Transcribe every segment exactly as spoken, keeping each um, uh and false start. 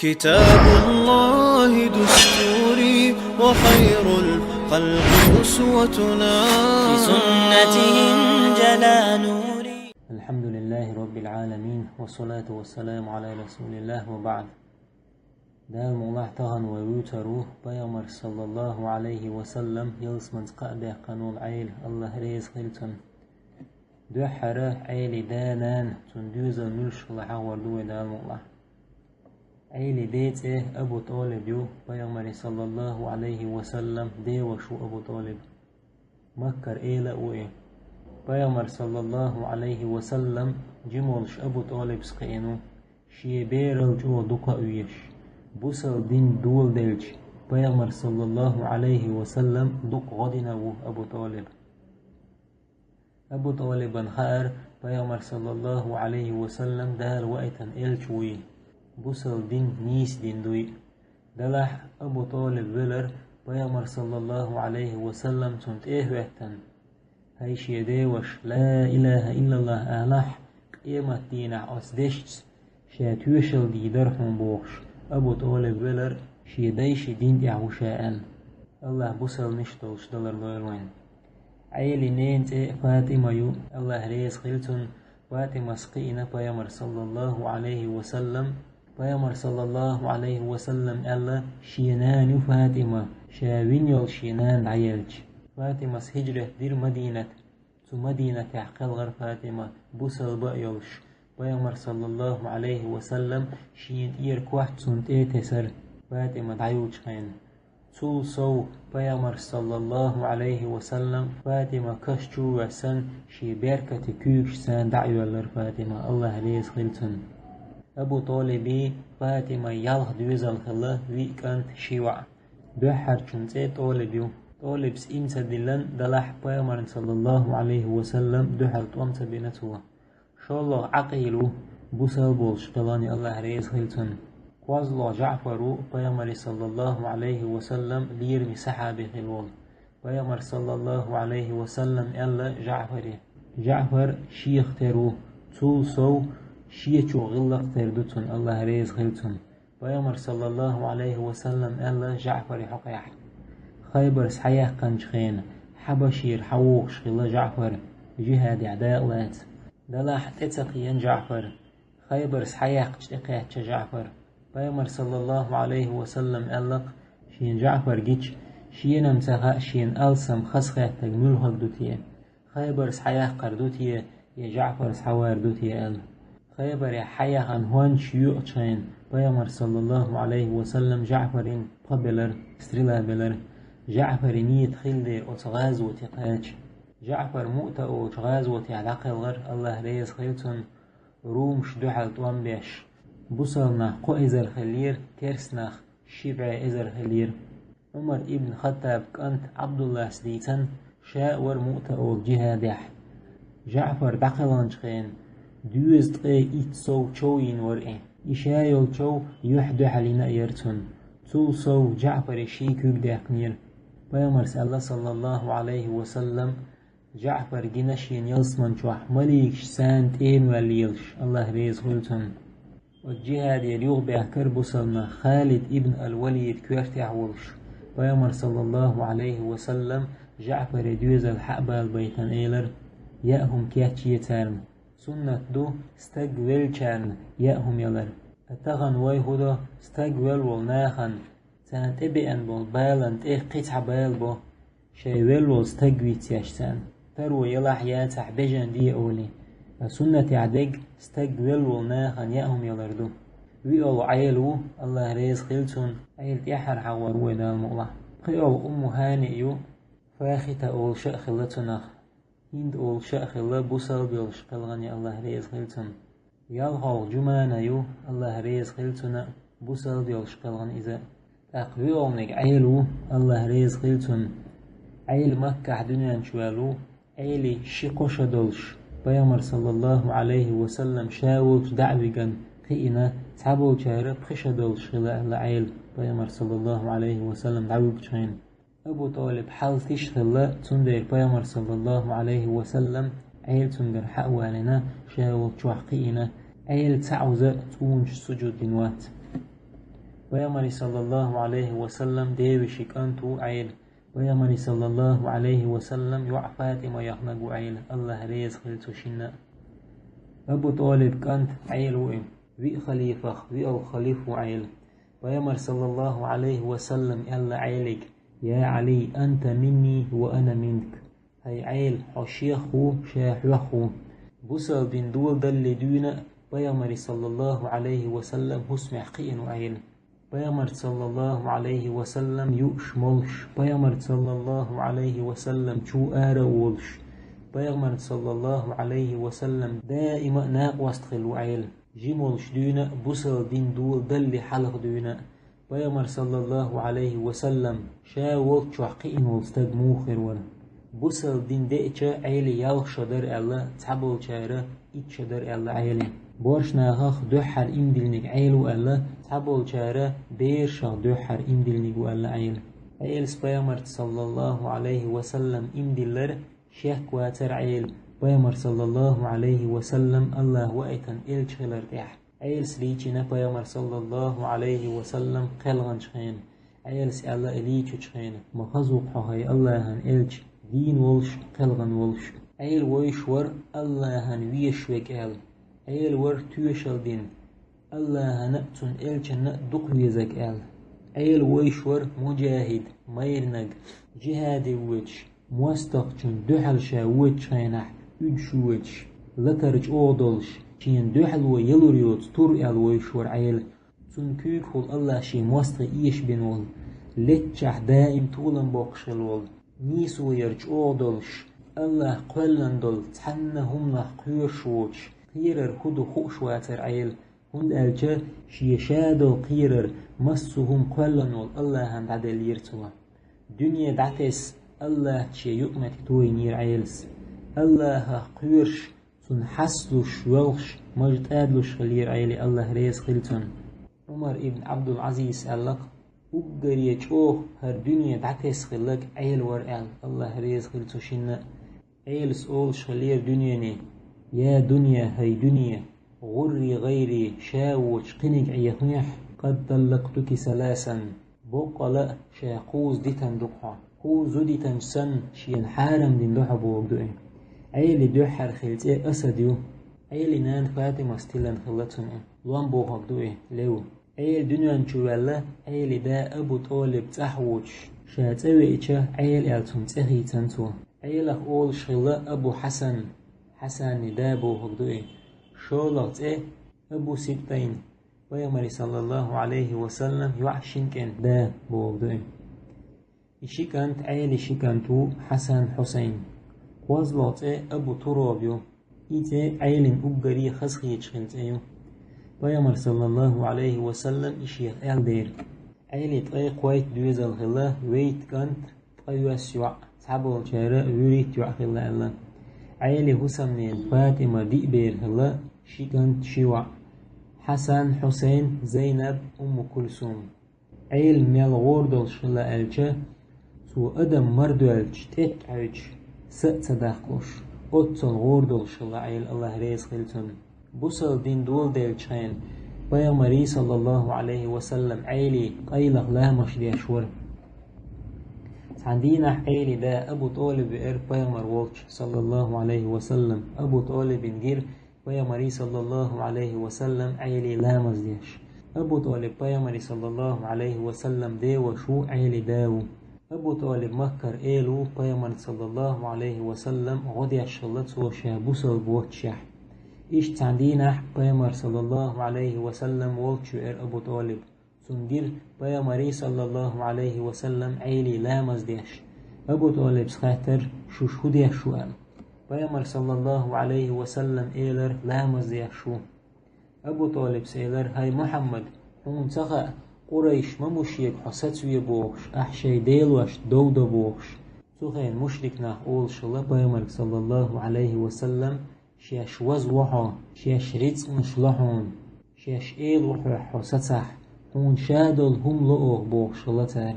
كتاب الله دستوري، وخير الخلق أسوتنا. بسنته انجلى نوري. الحمد لله رب العالمين، والصلاة والسلام على رسول الله، وبعد. Дала мукъ лахь, тахан вай вуьйцур ву Пайхамар, саллаллаху Ӏалайхи ва саллам, ялсаманца кхаъ баьккхина волу Ӏела, АллахӀ реза хила цунна. Дуьххьара Ӏелин да-нана, цуьнан доьзал муьлш хилла хьахор ду вай, Дала мукъ лахь. Ӏелин ден цӀе Абу ТӀолиб ю, Пайхамаран, саллаллаху Ӏалайхи ва саллам, деваша ву Абу ТӀолиб. Маккара эла а ву и. Пайхамар, саллаллаху Ӏалайхи ва саллам, жима волуш Абу ТӀолибас кхиъна ву, шен берал чӀогӀа дукха а везаш. Бусалба дин доладелча, Пайхамар, саллаллаху Ӏалайхи ва саллам, дукха гӀо дина ву Абу ТӀолиб. Абу ТӀолибана хаьара, Пайхамар, саллаллаху Ӏалайхи ва саллам, Дала ваийтина элча вуй, бусалба дин нийса дин дуй. Делахь Абу ТӀолиб велира, Пайхамар, саллаллаху Ӏалайхи ва саллам, цунна тӀе а хӀоьттина: «ХӀай шен деваша, ла илаха иллаллахӀ алахь, къематдийнахь оцу дешца ша тоьшалла дийр дара хьуна», — бохуш, Абу ТӀолиб велира, шен дайшин дин тӀехь ву ша аьлла. АллахӀ бусалбанаш долуш далар лойла вайна. Ӏелин ненан цӀе ФатӀима ю, АллахӀ реза хила цунна. ФатӀимас кхиъна Пайхамар, саллаллаху Ӏалайхи ва саллам. Пайхамар, саллаллаху Ӏалайхи ва саллам, аьлла, шен нана ю ФатӀима, ша вина йолу шен нана дӀаелча. ФатӀимас хӀижрат дира Мадинат. Цу Мадинатехь кхелхира ФатӀима, бусалба а йолуш. Пайхамар, саллаллаху Ӏалайхи ва саллам, шена тӀера корта цунна тӀе а тесира, ФатӀима дӀайолучу хенахь. Цул сов Пайхамар, саллаллаху Ӏалайхи ва саллам, ФатӀима каш чу а воьссина, шен беркате куьйгашца дӀа а йоьллира ФатӀима, АллахӀ реза хила цунна. Абу ТӀолибий ФатӀимий ялх доьзал хилла, виъ кӀант, ши йоӀ. Дуьххьарчун цӀе ТӀолиб ю. ТӀолибас иман ца диллина, делахь Пайхамарна, саллаллаху Ӏалайхи ва саллам, дуьхьал тӀом ца бина цо. ШолгӀа Ӏакъил ву, бусалба волуш кхелхина, АллахӀ реза хила цунна. КхозлагӀа ЖаӀфар ву, Пайхамаран, саллаллаху Ӏалайхи ва саллам, лераме сахьаби хилла волу. Пайхамар, саллаллаху Ӏалайхи ва саллам, аьлла ЖаӀфаре: «ЖаӀфар шех тера ву, цул сов шен чу гӀиллакх тера ду цунна, АллахӀ реза хила цунна». Пайхамар, саллаллаху Ӏалайхи ва саллам, аьлла ЖаӀфаран хьокъехь. Хайбар схьаяьккхинчу хенахь, Хьабашера схьавогӀуш хилла ЖаӀфар, жихӀадехь дакъа лаца. Делахь тӀе ца кхиъна ЖаӀфар. Хайбар схьаяьккхича тӀекхаьчча ЖаӀфар. Пайхамар, саллаллаху Ӏалайхи ва саллам, аьлла-кх: «Шена ЖаӀфар гича, шена-м ца хаьа, шена алсам хазахеттарг муьлхарг ду те? Хайбар схьаяккхар ду те, я ЖаӀфар схьавар ду те?» — аьлла. Хайбарехь схьаяхана хӀончаш йоькъучу хенахь, Пайхамар, саллаллаху Ӏалайхи ва саллам, ЖаӀфарна пха белира, стрела белира. ЖаӀфаран нийят хилла дера оцу гӀазоте кхача. ЖаӀфар Муъта олучу гӀазотехь дӀакхелхира, АллахӀ реза хила цунна, румаш дуьхьал тӀом беш. Бусалба нах кхо эзар хиллера, керста нах ши бӀе эзар хиллера. Ӏумар ибн Хаттабан кӀант Ӏабдуллас дийцина, ша а вара Муъта олу жихӀадехь. ЖаӀфар дӀакхелхинчу хенахь, доьзткъе итт сов чов йина вара и. И ша йолу чов юьхь дуьхьал йина а яра цунна. Цул сов ЖаӀфаран ши куьг даьккхинера. Пайхамарс аьлла, саллаллаху Ӏалайхи ва саллам: «ЖаӀфар гина шена ялсаман чохь маликаш царна тӀенаваьлла лелаш, АллахӀ реза хуьлу цунна». Оцу жихӀадера юхабаьхкира бусалба нах Халид ибн ал-Валид коьртехь волуш. Пайхамар, саллаллаху Ӏалайхи ва саллам, ЖаӀфаран доьзал хьа а балабайтина, элира: «Яа хӀума кечъе царна. Суннат ду стаг веллачарна яа хӀума ялар. Ткъа тахана вай хӀун до, стаг велла волу нахана царна тӀебеана болу балана тӀе кхин цхьа бала бо, шайн велла волу стаг вийцча царна. Таро ялахь, яцахь, бежан де олий. Ткъа суннатехь дерг стаг велла волу нахана яа хӀума ялар ду». ВиолгӀа Ӏела ву, АллахӀ реза хила цунна, Ӏела тӀаьххьара хьахор ву вай, Дала мукъ лахь. ПхоьалгӀа Умму ХӀани ю, Фахита олуш а хилла цунах. ХӀинда олуш а хилла, бусалба йолуш кхелхина, АллахӀ реза хила цунна. ЯлхолгӀа Жумана ю, АллахӀ реза хила цунна, бусалба йолуш кхелхина иза. ТӀаккха виолгӀаниг Ӏела ву, АллахӀ реза хила цунна. Ӏела Маккахь дуьнен чу ваьлла ву, Ӏелин ши кхо шо долуш, Пайхамар, саллаллаху Ӏалайхи ва саллам, ша волчу дӀа а вигна, кхиъна, цхьаболчара пхи шо долуш хилла аьлла Ӏела, Пайхамар, саллаллаху Ӏалайхи ва саллам, дӀавуьгучу хенахь. Абу ТӀолиб хьал тиша хилла, цундела Пайхамар, саллаллаху Ӏалайхи ва саллам, Ӏела цуьнгара хьа а валийна, ша волчохь кхиъна, Ӏела цхьаъ вуза а цӀуначу сужуд дина вац. Пайхамари саллаллаху Ӏалайхи ва саллам девешин кӀант ву Ӏела. Пайхамари саллаллаху Ӏалайхи ва саллам йоӀ ФатӀима яханарг ву Ӏела, АллахӀ реза хила цу шинна. Абу ТӀалиб кӀант Ӏела ву и. Виъ халифах виъал халиф ву Ӏела. Пайхамар саллаллаху Ӏалайхи ва саллам аьлла Ӏелига: «Я Ӏали, анта минни ва ана минк». ХӀай Ӏела, хьо шех ву, ша хьох ву. Бусалба дин доладалале дуьйна а Пайхамари саллаллаху Ӏалайхи ва саллам хӀусамехь кхиъна ву Ӏела. Пайхамарца саллаллаху Ӏалайхи ва саллам юуш, молуш, Пайхамарца саллаллаху Ӏалайхи ва саллам чу ара а волуш, Пайхамарца саллаллаху Ӏалайхи ва саллам даима а накъост хилла ву Ӏела. Жима волуш дуьйна а, бусалба дин доладалале хьалха дуьйна а. Пайхамар саллаллаху Ӏалайхи ва саллам ша волччохь кхиъна волу стаг муха хир вара? Бусалба дин деъча Ӏели ялх шо дара аьлла, цхьаболчара итт шо дара аьлла Ӏели. Боьрша нахах дуьххьара иман диллинарг Ӏела ву аьлла, цхьаболчара берашах дуьххьара иман диллинарг ву аьлла Ӏела. Ӏелас Пайхамарца саллаллаху Ӏалайхи ва саллам иман диллар, шек вацара Ӏела, Пайхамар саллаллаху Ӏалайхи ва саллам АллахӀ ваийтина элча хилар тӀехь. Ӏелас лийчина Пайхамар саллаллаху Ӏалайхи ва саллам кхелханчу хенахь, Ӏелас аьлла и лийчучу хенахь: «Ма хаза ву-кх хьо, хӀай АллахӀан элча, дийна волуш, кхелхана волуш». Ӏела вевзаш вара АллахӀан везаш верг аьлла. Ӏела вара тоьшалла дина, АллахӀана а, цуьнан элчанна а дукха везарг аьлла. Ӏела вевзаш вара муджахӀид, майраниг, жихӀаде воьдуш, мостагӀчунна дуьхьал ша воьдучу хенахь уьдуш воьдуш, латар чӀогӀа долуш, шена дуьхьало ялур йоцу тур аьлла вевзаш вара Ӏела. Цуьнан куьйгахула АллахӀа шен мостагӀий эшабина волу, леттачохь даим толам боккхуш хилла волу, нийсо яр чӀогӀа долуш, АллахӀ кхоьллина долу цхьанна хӀуманах кхоьруш воцуш, кхерар хӀун ду хууш вацара Ӏела, хӀунда аьлча шен ша долу кхерар массо а хӀума кхоьллина волу АллахӀана дӀаделлера цо. Дуьне дӀатесна, АллахӀца шен юкъаметтиг тойинера Ӏелас. АллахӀах кхоьруш, Цунна хьасталуш, воьлхуш, маж тӀадалуш хиллера Ӏела, АллахӀ реза хила цунна. Ӏумар ибн Ӏабдул-Ӏазиза аьлла-кх: «Уггаре чӀогӀа хӀара дуьне дӀатесна хилларг Ӏела вара», – аьлла, АллахӀ реза хила цу шинна а. Ӏелас олуш хиллера дуьнене: «Я дуьне, хӀай дуьне, гӀурри гӀайри, ша воцуш кхиниг Ӏехнехь, къад таллакътуки саласан». Боккъала а ша кхузза дитина ду-кх хьо. Кхузза зуда йитинчу санна, шена хьарам дина ду хьо бохург ду и. Ӏелин дуьххьара хилла цӀе Асад ю. Ӏелин нана ФатӀимас тиллина хилла цунна и. Лом бохург ду и, лев. Ӏела дуьнен чу ваьлла, Ӏелин да Абу ТӀолиб цӀахь воцуш, ша цӀа веача, Ӏела аьлла цунна цӀе хийцина цо. Ӏелах олуш хилла Абу Хьасан, Хьасанан да бохург ду и. ШолгӀа цӀе Абу Сибтайн, Пайхамаран, саллаллаху Ӏалайхи ва саллам, йоӀ шина кӀентан да бохург ду и. И ши кӀант, Ӏелин ши кӀант ву Хьасан, Хьусайн. КхозлагӀа цӀе Абу Туроб ю. И цӀе Ӏелина уггаре хазахеташ хилла цӀе ю. Пайхамара, саллаллаху Ӏалайхи ва саллам, и шех аьлла дера: Ӏелин ткъе кхойтта доьзал хилла, вейтта кӀант, ткъайоьсна йоӀ, цхьаболчара вуьрхӀитта йоӀ хилла аьлла. Ӏелин хӀусамнена ФатӀима диъ бер хилла, ши кӀант, ши йоӀ: Хьасан, Хьусайн, Зайнаб, Умму Кульсум. Ӏела мел гӀора долуш хилла аьлча, цо адам мара доьлча, тӀетта Ӏуьйчу, са а ца даккхалуш, оццул гӀора долуш хилла Ӏела, АллахӀ реза хила цунна. Бусалба дин доладеллачу хенахь, Пайхамаран, саллаллаху Ӏалайхи ва саллам, Ӏелин къайлаха ламазаш деш вара. Цхьана дийнахь Ӏелин да Абу ТӀолиб веара Пайхамар волчу, саллаллаху Ӏалайхи ва саллам. Абу ТӀолибна гира Пайхамаран, саллаллаху Ӏалайхи ва саллам, Ӏелин ламаз деш. Абу ТӀолиб Пайхамаран, саллаллаху Ӏалайхи ва саллам, деваша ву, Ӏелин да ву. Абу ТӀолиб Маккара эла ву, Пайхамарна, саллаллаху Ӏалайхи ва саллам, гӀо деш хилла цо ша бусалба воццушехь. Иштта цхьана дийнахь Пайхамар, саллаллаху Ӏалайхи ва саллам, волчу веара Абу ТӀолиб. Цунна гира Пайхамаран, саллаллаху Ӏалайхи ва саллам, Ӏелин ламаз деш. Абу ТӀолибас хаьттара: «Шуьша хӀун деш шу?» – аьлла. Пайхамара, саллаллаху Ӏалайхи ва саллам, элира: «Ламаз деш ву». Абу ТӀолибас элира: «ХӀай Мухьаммад, хьуна ца хаьа, къурайш ма ма шега хьо сацаве бохуш, ахь шайн делошна дов до бохуш». Цу хенахь мушрик нах олуш хилла Пайхамарга, саллаллаху Ӏалайхи ва саллам: «Шаьш ваза во хьо, шаьш рицкъанаш ло хьуна, шаьш эла ву хьох хьо сацахь, хьуна ша долу хӀума ло оха», – бохуш хилла цара.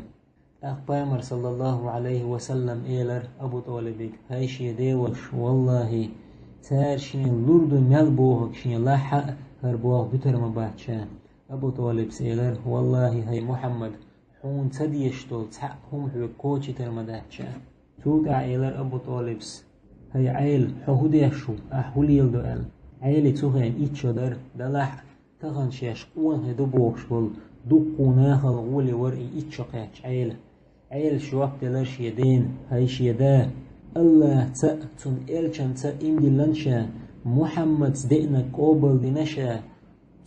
ТӀаккха Пайхамара, саллаллаху Ӏалайхи ва саллам, элира Абу ТӀолибига: «ХӀай шен деваша, валлахӀи, цара шена лур ду мел бохург шена лахь а, хӀара болх буьтур ма бац ша. Абу ТӀолибас элар: «ВаллахӀи, хӀай Мухьаммад, хьуна ца дезаш долу цхьаъ хӀума хьоьга кочийтар ма дац ша». Цул тӀаьхьа элар Абу ТӀолибас: «ХӀай Ӏела, хьо хӀун деш ву? Ахь хӀун леладо?» – аьлла. Ӏелин цу хенахь итт шо дара, делахь а тахана шаьш къонахий ду бохуш болу дуккха а нахала гӀоле вара и итт шо кхаьчна Ӏела. Ӏелас жоп делара шен дена: «ХӀай шен да, АллахӀца а, цуьнан элчанца а ийман диллина ша, Мухьаммада деанарг къобалдина ша,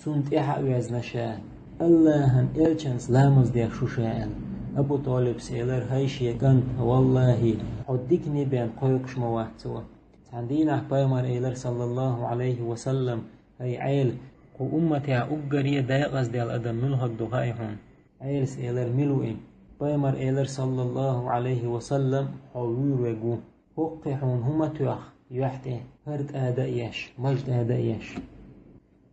цунна тӀаьхьа а везна ша, АллахӀан элчанца ламаз деш ву ша», – аьлла. Абу ТӀолибас элар: «ХӀай шен кӀант, валлахӀи, хьо дикане бен кхойкхуш ма вац цо». Цхьана дийнахь Пайхамара элар, саллаллахӀу Ӏалайхи ва саллам: «ХӀай Ӏела, кху умматехь уггаре а декъаздаьлла адам муьлхарг ду хаьий хьуна?» Ӏелас элар: «Мила ву и?» Пайхамара элар, саллаллахӀу Ӏалайхи ва саллам: «Хьо вуьйр верг ву. ХӀокху хьуна хӀума тоьхна юьхь тӀе, хӀара тӀада а еш, мажа тӀада а еш».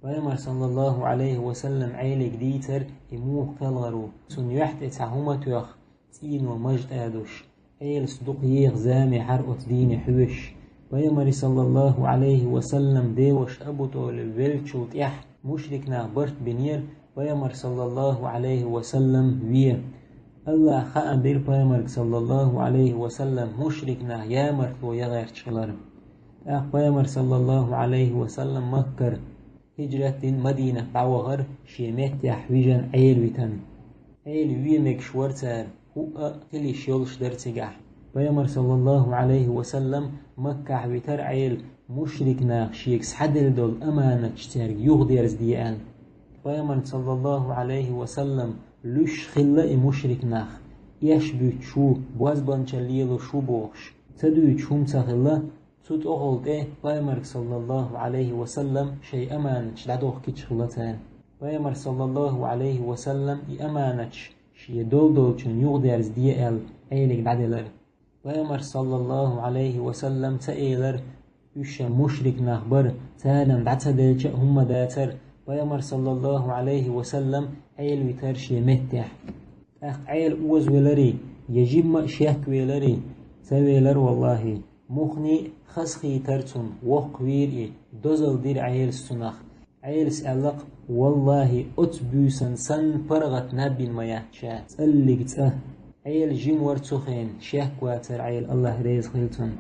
Пайхамара, саллаллахӀу Ӏалайхи ва саллам, Ӏелига дийцар и муха кхелхар ву. Цунна юьхь тӀе цхьа хӀума тоьхна, цӀийно мажа тӀадуш. Ӏелас дукха еха зама яьхьира оцу дийне хьоьжуш. Пайхамаре, саллаллахӀу Ӏалайхи ва саллам, деваша Абу ТӀолиб веллачул тӀаьхьа мушрик нах барт бинера Пайхамар, саллаллахӀу Ӏалайхи ва саллам, вен. АллахӀа хаам бира Пайхамарга, саллаллахӀу Ӏалайхи ва саллам, мушрик нах ямартло ян гӀерташ хилар. ТӀаккха Пайхамар, саллаллахӀу Ӏалайхи ва саллам, Маккара хӀиджрат дина Мадинат дӀавахара, шен меттехь вижина Ӏела витина. Ӏела вен мегаш вара цара, хӀуъа а хила йиш йолуш дара цигахь. Пайхамар, саллаллахӀу Ӏалайхи ва саллам, Маккахь витара Ӏела, мушрик наха шега схьаделла долу аманаташ цаьрга юхадерзаде аьлла. Пайхамарна, саллаллахӀу Ӏалайхи ва саллам, луьйш хилла и мушрик нах, эш буьйцуш ву, бозбанчалла лелош ву бохуш, ца дуьйцуш хӀума ца хилла. Цу тӀехула тӀе Пайхамарга, саллаллахӀу Ӏалайхи ва саллам, шайн аманаташ дӀадохкуьйтуш хилла цара. Пайхамар, саллаллахӀу Ӏалайхи ва саллам, и аманаташ шен долу долчунна юхадерзаде аьлла, Ӏелига дӀаделара. Пайхамар, саллаллахӀу Ӏалайхи ва саллам, ца элара, уьш шайн мушрик нах бара, царна дӀа ца делча а хӀумма дацара. Пайхамар, саллаллахӀу Ӏалайхи ва саллам, Ӏела витара шен меттехь. ТӀаккха Ӏела озавеларий, я жимма а шеквеларий, ца велара, валлахӀи. Муххале а хазахийтара цунна, воккхавийра и, дозалла дира Ӏелас цунах. Ӏелас аьлла-кх: «ВаллахӀи, оцу буьйсанна санна паргӀат наб йина ма яц ша, цӀаллиг цӀа». Ӏела жима вара цу хенахь, шек вацара Ӏела, АллахӀ реза хуьлда цунна.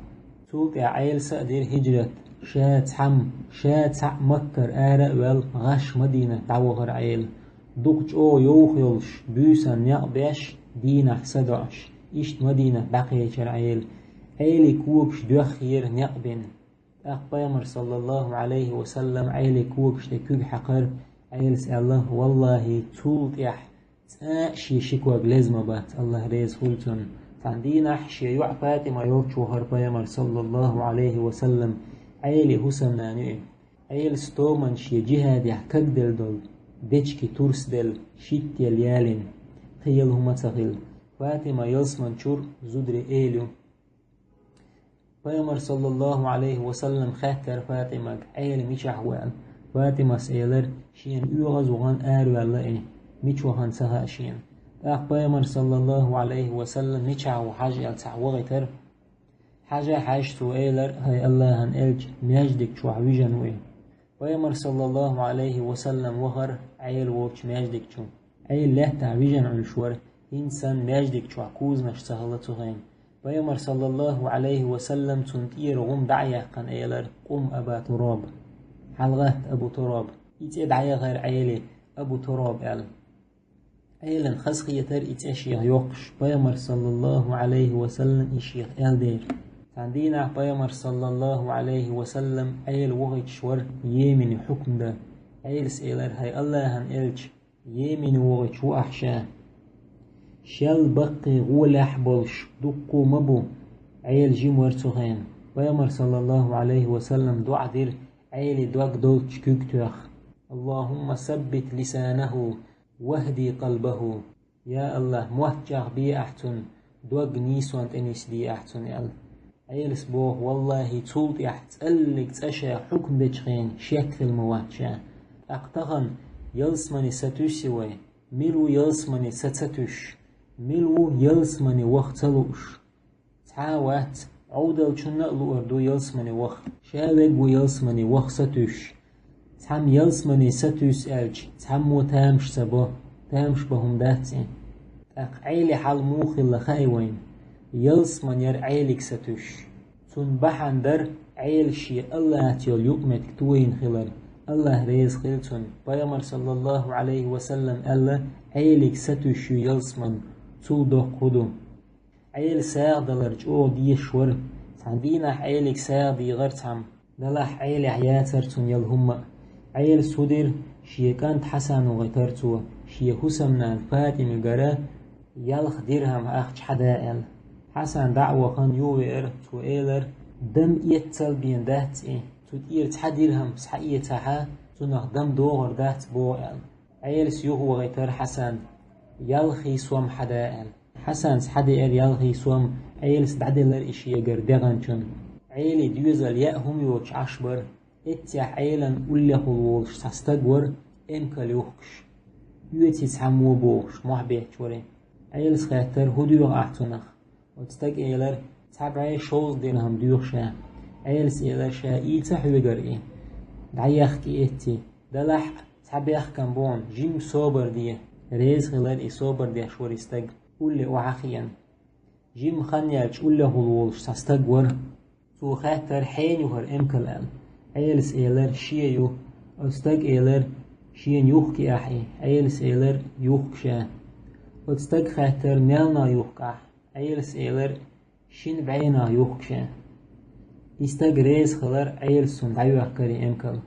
Цул тӀаьхьа Ӏелас а дира хӀиджрат, ша цхьамма, ша цхьаъ Маккара ара а ваьлла, гӀаш Мадинат дӀавахара Ӏела. Дукха чӀогӀа йовха йолуш, буьйсанна некъ беш, дийнахь садоӀуш, иштта Мадинат дӀакхечара Ӏела. Ӏелин когаш доьххера некъ бина. ТӀаккха Пайхамар, саллаллахӀу Ӏалайхи ва саллам, Ӏелин когаш тӀе куьг хьаькхара, Ӏелас аьлла: «ВаллахӀи, цул тӀаьхьа цкъа а шен ши ког леза ма бац, АллахӀ реза хуьлда цунна». Цхьана дийнахь шен йоӀ ПатӀима йолчу вахара Пайхамар, саллаллахӀу Ӏалайхи ва саллам, Ӏелин хӀусамнана ю и. Ӏелас тӀом шен жихӀадехь кагделла долу дечиг турсделла, шийтта ял ялийна, кхин яла хӀума ца хилла. ПатӀима ялсамани чуьра зударий эла ю. Пайхамар, саллаллахӀу Ӏалайхи ва саллам, хаьттара ПатӀимага: «Ӏела мичахь ву?» – аьлла. ПатӀимас элира: «Шена оьгӀаз вахана араваьлла и, мича вахана ца хаьа шена». ТӀаккха Пайхамар, саллаллахӀу Ӏалайхи ва саллам, «Мичахь ву хьажа», – аьлла, цхьаъ вахийтара. Хьажа, хьаьжча, цо элира: «ХӀай АллахӀан элча, маьждиг чохь вижина ву и». Пайхамар, саллаллахӀу Ӏалайхи ва саллам, вахара Ӏела волчу маьждиг чу. Ӏела лаьттахь вижина Ӏуьллуш вара, хӀинца санна маьждиг чохь кузанаш ца хилла цу хенахь. Пайхамар, саллаллахӀу Ӏалайхи ва саллам, цунна тӀера гӀум дӀа а яьккхина, элира: «Къум, Аба Тураб». «ХьалагӀатта, Абу Тураб». И цӀе дӀаяхара Ӏелин Абу Тураб аьлла. Ӏелана хазахетара и цӀе шех йоккхуш, Пайхамар, саллаллахӀу Ӏалайхи ва саллам, и шех аьлла дера. Цхьана дийнахь Пайхамар, саллаллахӀу Ӏалайхи ва саллам, Ӏела вохуьйтуш вара Йемене хьукам дан. Ӏелас элира: «ХӀай АллахӀан элча, Йемене вохуьйтуш ву ахь ша. Шел баккхий гӀолехь болуш дуккха а ма бу». Ӏела жима вара цу хенахь. Пайхамар, саллаллахӀу Ӏалайхи ва саллам, доӀа дира, Ӏелин дог долчу куьг тоьхна: «АллахӀумма саббит лисанахӀу, вахӀди къалбахӀу». «Я АллахӀ, мотт чӀагӀбе ахь цунна, дог нийсонна тӀе нисде ахь цунна», – аьлла. Ӏелас боху: «ВаллахӀи, цул тӀаьхьа цӀаллиг цӀа ша хьукам дечу хенахь шек хилла ма вац ша. ТӀаккха тахана ялсамане са туьйсу вай? Мила ву ялсамане са ца туьйсуш? Мила ву ялсамане ваха ца лууш? Цхьа а вац, Ӏовдалчунна а луур ду ялсамане ваха. Ша верг ву ялсамане ваха са туьйсуш. Цхьамма ялсмане сатуьйсу аьлча, цхьаммо тамаш ца бо, тамаш бан хӀума дац и. ТӀаккха Ӏелин хьал муха хилла хаьий вайна? Ялсмане яра Ӏелига сатуьйсуш. Цунна бахьана дара Ӏела шен АллахӀаца йолу юкъаметтиг тойина хилар, АллахӀ реза хила цунна. Пайхамара, саллаллаху Ӏалайхи ва саллам, аьлла: «Ӏелига сатуьйсуш ю ялсмане, цул доккха хӀун ду?» Ӏела сагӀа далар чӀогӀа дезаш вара. Цхьана дийнахь Ӏелига сагӀа дийгӀира цхьамма. Делахь Ӏелехь яцара цунна яла хӀумма а. Ӏелас хӀун дира, шен кӀант Хьасана вахийтара цо, шен хӀусамнана ПатӀимагара ялх дирхӀам ахча хьада аьлла. Хьасан дӀа а вахана, юха веара, цо элира: «Дам эццал бен дац и, цу тӀера цхьа дирхӀам схьаэцахьа, цунах дам догӀур дац боху», — аьлла. Ӏелас юха вахийтара Хьасан, ялхий сом хьада аьлла. Хьасана схьадеара ялхий сом, Ӏелас дӀаделира и шегара дегӀанчунна. Ӏелин доьзал яа хӀума йоцуш Ӏаш бара. Эццехь Ӏелана уллехула волуш цхьа стаг вара, эмкал юхкуш. Оьций цхьаммо бохуш, мохь бетташ вара. Ӏелас хаьттара: «ХӀун доьху ахь цунах?» Оцу стага элира: «Цхьа бӀе шовзткъа дирхӀам доьху ша». Ӏелас элира: «Ша ийца хьоьгара и, дӀаехка и эцций. Делахь а цхьа бехкам бу хьуна, жимма собар де». Реза хилира и собар деш вара и стаг, улле охьа а хиъна. Жимма хан яьлча уллехула волуш цхьа стаг вара. Цо хаьттара: «Хьенан ю хӀара эмкал?» — аьлла. Ӏелас элира: «Шен ю». Оцу стага элира: «Шена юхкий ахь и?» Ӏелас элира: «Юхку ша». Оцу стага хаьттара: «Мел нах юхку ахь?» Ӏелас элира: «Шина бӀенах юхку ша». И стаг реза хилира, Ӏелас цунна дӀайоьхкара и эмкал.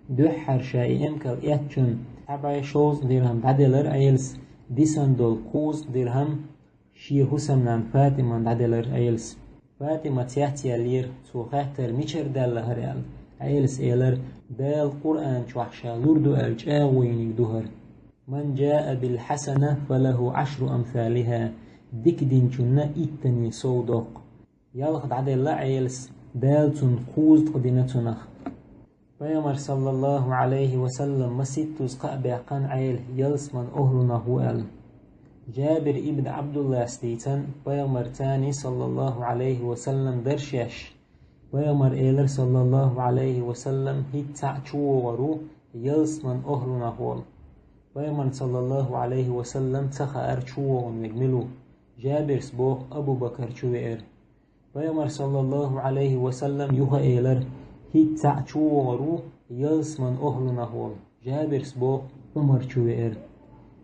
Дуьххьара ша и эмкал эцначунна цхьа бӀе шовзткъа дирхӀам дӀаделира Ӏелас, дисина долу кхузткъа дирхӀам шен хӀусамнана ПатӀимана дӀаделира Ӏелас. ПатӀима цецъяьллера, цо хаьттара: «Мичара даьлла хӀара?» — аьлла. Ӏелас элира: «Дала Къуръан чохь ша лур ду аьлла чӀагӀо йинарг ду хӀара. Ман жаа бил хьасана, фалаху Ӏашру амсалиха, дика динчунна иттаннан сов доккху». Ялх дӀаделла Ӏелас, Дала цунна кхузткъа дина цунах. Пайхамар, саллаллаху Ӏалайхи ва саллам, масийттаза кхаъ баьккхина Ӏела ялсман охӀлунах ву аьлла. Жабир ибн Ӏабдуллас дийцина, пайхамарца, саллаллаху Ӏалайхи ва саллам, дара шаьш. Пайхамар элира, саллаллаху Ӏалайхи ва саллам: «ХӀинцца а чу вогӀур ву ялсман охӀлунах волу». Пайхамар, саллаллаху Ӏалайхи ва саллам, ца хаьара чу вогӀун верг мила ву. Жабирс боху: «Абу Бакар чу веара». Пайхамар, саллаллаху Ӏалайхи ва саллам, юха элира: «ХӀинцца а чу вогӀур ву ялсман охӀлунах волу». Жабирс боху: «Ӏумар чу веара».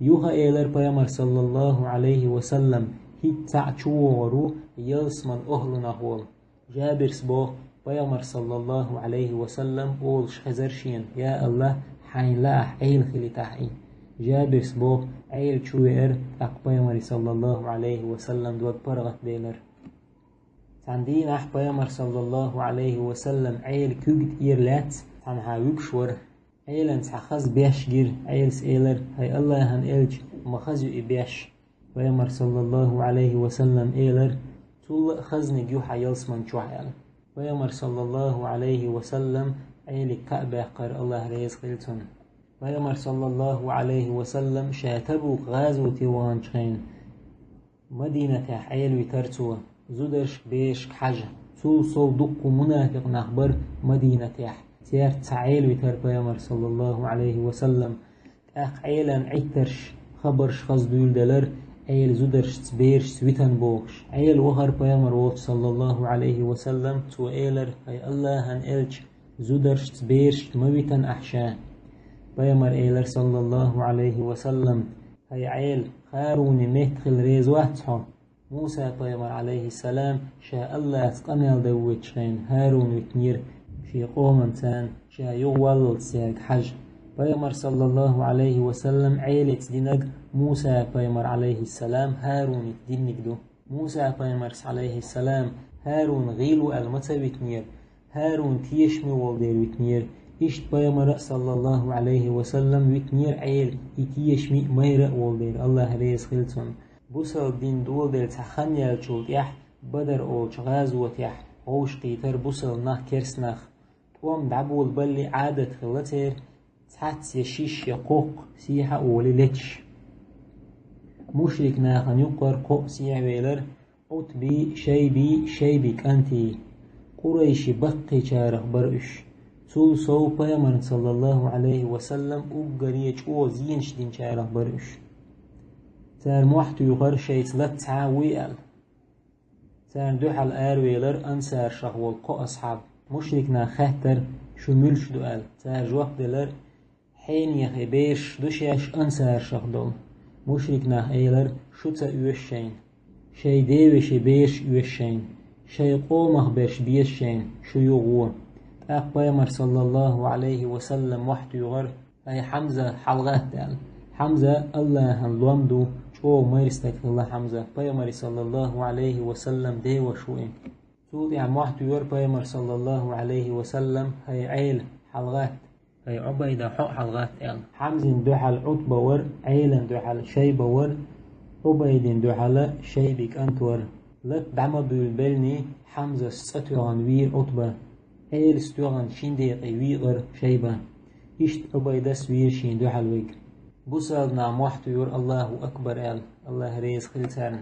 Юха элира пайхамар, саллаллаху Ӏалайхи ва саллам: «ХӀинцца а чу вогӀур ву ялсман охӀлунах волу». Жабирс боху: «Пайхамар, саллаллаху Ӏалайхи ва саллам, олуш хезара шена: „Я АллахӀ, хьайна лаахь Ӏела хилийтахь и“». Жабирс боху: «Ӏела чу веара, тӀаккха пайхамаре, саллаллаху Ӏалайхи ва саллам, дог паргӀатделира». Цхьана дийнахь пайхамар, саллаллаху Ӏалайхи ва саллам, Ӏела куьг тӀера лаьцна цхьанхьа вуьгуш вара. Ӏелана цхьа хаза беш гира, Ӏелас элира: «ХӀай АллахӀан элча, ма хаза ю и беш». Пайхамар, саллаллаху Ӏалайхи ва саллам, элира: «Цул а хазниг ю хьан ялсман чохь», — аьлла. Пайхамар, саллаллаху Ӏалайхи ва саллам, Ӏелига кхаъ баьккхира, АллахӀ реза хила цунна. Пайхамар, саллаллаху Ӏалайхи ва саллам, ша Табук гӀазоте ваханчу хенахь, Мадинатехь Ӏела витара цо, зударшка, берашка хьажа. Цул сов дуккха мунафикъ нах бара Мадинатехь. Цаьрца цхьаъ Ӏела витара пайхамар, саллаллаху Ӏалайхи ва саллам. ТӀаккха Ӏелан Ӏиттарш, хабарш хаза дуьйладелара, Ӏела зударшца, берашца витана бохуш. Ӏела вахара пайхамар волчу, саллаллаху Ӏалайхи ва саллам, цо элира: «ХӀай АллахӀан элча, зударшца, берашца ма витана ахь ша». Пайхамар элира, саллаллаху Ӏалайхи ва саллам: «ХӀай Ӏела, ХӀаруне метта хила реза вац хьо?» Муса-пайхамар, Ӏалайхиссалам, ша АллахӀца къамел дан воьдучу хенахь, ХӀарун витинера шен къоманца, ша юхаваллалц цаьрга хьажа. Пайхамар, саллаллаху Ӏалайхи ва саллам, Ӏелица динарг Муса-пайхамар, Ӏалайхиссалам, ХӀаруница динниг ду. Муса-пайхамарс, Ӏалайхиссалам, ХӀарун гӀийла ву аьлла ма ца витинера, ХӀарун тешаме волу дела витинера. Иштта пайхамара а, саллаллаху Ӏалайхи ва саллам, витинера Ӏела, и тешаме а, майра а волу дела, АллахӀ реза хила цунна. Бусалба дин доладелла цхьа хан яьллачул тӀаьхьа Бадар олучу гӀазотехь вовшахкхийтара бусалба нах керста нах. ТӀом дӀаболабалале Ӏадат хилла церан, цхьацца я шиша, я кхоккха сехьа а волий леташ. Мушрик нахана юккъара кхоъ сехьавелира, Ӏутби, Шайби, Шайби кӀантий. Къурайши баккхийчарах бара уьш. Цул сов Пайхамарна, саллаллаху Ӏалайхи ва саллам, уггаре чӀогӀа зенаш динчарех бара уьш. Цара мохь туьйхира шайца лата цхьа а вуй аьлла. Царна дуьхьал аравелира ансарашах волу кхо асхьаб. Мушрик наха хаьттира: «Шу муьлш ду?» аьлла. Цара жоп делира: «Хьенех бераш ду шаьш ансарашах долу». Мушрик наха элира: «Шу ца оьшу шайна. Шайн девешин бераш оьшу шайна. Шайн къомах берш беза шайна, шу юха гӀо». ТӀаккха Пайхамар, саллаллаху Ӏалайхи ва саллам, мохь туьйхира: «ХӀай Хьамза, хьалагӀатта», аьлла. Хьамза Аллахьан лом ду, чӀогӀа майра стаг хилла Хьамза, Пайхамаре, саллаллаху Ӏалайхи ва саллам, деваша ву и. Цул тӀаьхьа мохь туьйхира Пайхамар, саллаллаху Ӏалайхи ва саллам: «ХӀай Ӏела, хьалагӀатта, хӀай Ӏубайда, хьо а хьалагӀатта», аьлла. Хьамзина дуьхьал Ӏутба вара, Ӏелина дуьхьал Шайба вара, Ӏубайдина дуьхьал Шайби кӀант вара. Лата дӀа ма буьйлабеллий, Хьамзас цӀа тоьхна вийра Ӏутба. Ӏелас тоьхна шин декъе вийкъира Шайба. Иштта Ӏубайдас вийра шена дуьхьал верг. Бусалба наха мохь туьйхира, Аллаху акбар аьлла, Аллахь реза хила царна.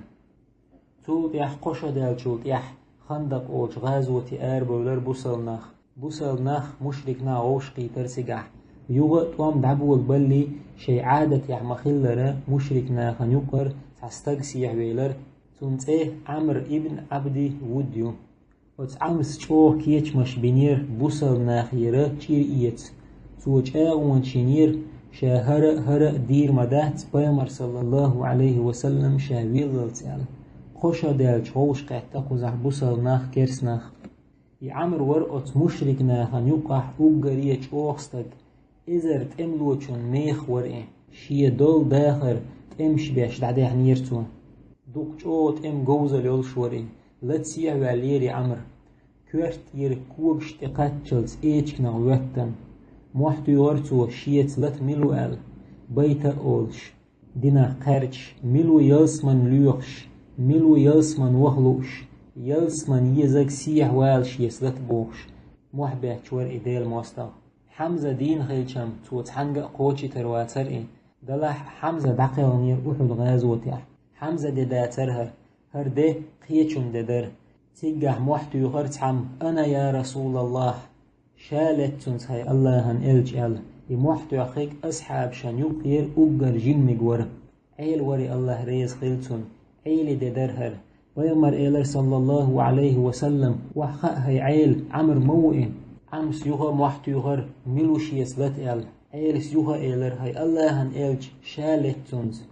Цул тӀаьхьа кхо шо даьллачул тӀаьхьа Хандакъ олучу гӀазоте арабевлира бусалба нах. Бусалба нах мушрик наха вовшахкхийтира цигахь. Юха а тӀом дӀаболабаллий, шайн Ӏадатехь ма-хиллара, мушрик нахана юккъара цхьа стаг сехьавелира. Цуьнан цӀе Ӏамр ибн Ӏабди Вуд ю. Оцу Ӏамрас чӀогӀа кечамаш бинера бусалба нахера чӀир эца. Цо чӀагӀонаш йинера, ша хӀара а, хӀара а дийр ма дац, Пайхамар, саллаллаху Ӏалайхи ва саллам, ша веллалц аьлла. Кхо шо даьлча вовшахкхетта кхузахь бусалба нах, керста нах. И Ӏамр вара оцу мушрик нахана юккъахь уггаре чӀогӀа стаг. Эзар тӀемалочун меха вара и. Шен долу дахар тӀемаш беш дӀадаьхьнера цо. Дукха чӀогӀа тӀеман говзалла йолуш вара и. Лата сехьаваьллера и Ӏамр. Коьртера когаш тӀекхаччалц эчигах воьттина. Мохь туьйхира цо, шеца лата мила ву аьлла, байта а олуш, динах кхаьрдаш, мила ву ялсамане лоьхуш, мила ву ялсамане ваха лууш, ялсамане езарг сехьавала шеца лата бохуш, мохь бетташ вара и Делан мостагӀа. Хьамза дийна хилча-м, цо цхьаьнгга а кхочуьйтур вацара и. Делахь а Хьамза дӀакхелхинера Ухьуд-гӀазотехь. Хьамзан де дацара хӀара, хӀара де кхечун де дара. Цигахь мохь туьйхира цхьамма: «Ана, я Расулаллахь! Ша лаьтта цуьнца, хӀай Аллахьан элча», аьлла. И мохь тоьхнарг асхьабашна юккъера уггар жиманиг вара. Ӏела вара и, Аллахь реза хила цунна. Ӏелин де дара хӀара. Пайхамара элира, саллаллаху Ӏалайхи ва саллам: «Охьахаа, хӀай Ӏела, Ӏамр ма ву и». Ӏамрас юха а мохь туьйхира, мила ву шеца лата аьлла. Ӏелас юха а элира: «ХӀай Аллахьан элча, ша лаьтта цуьнца».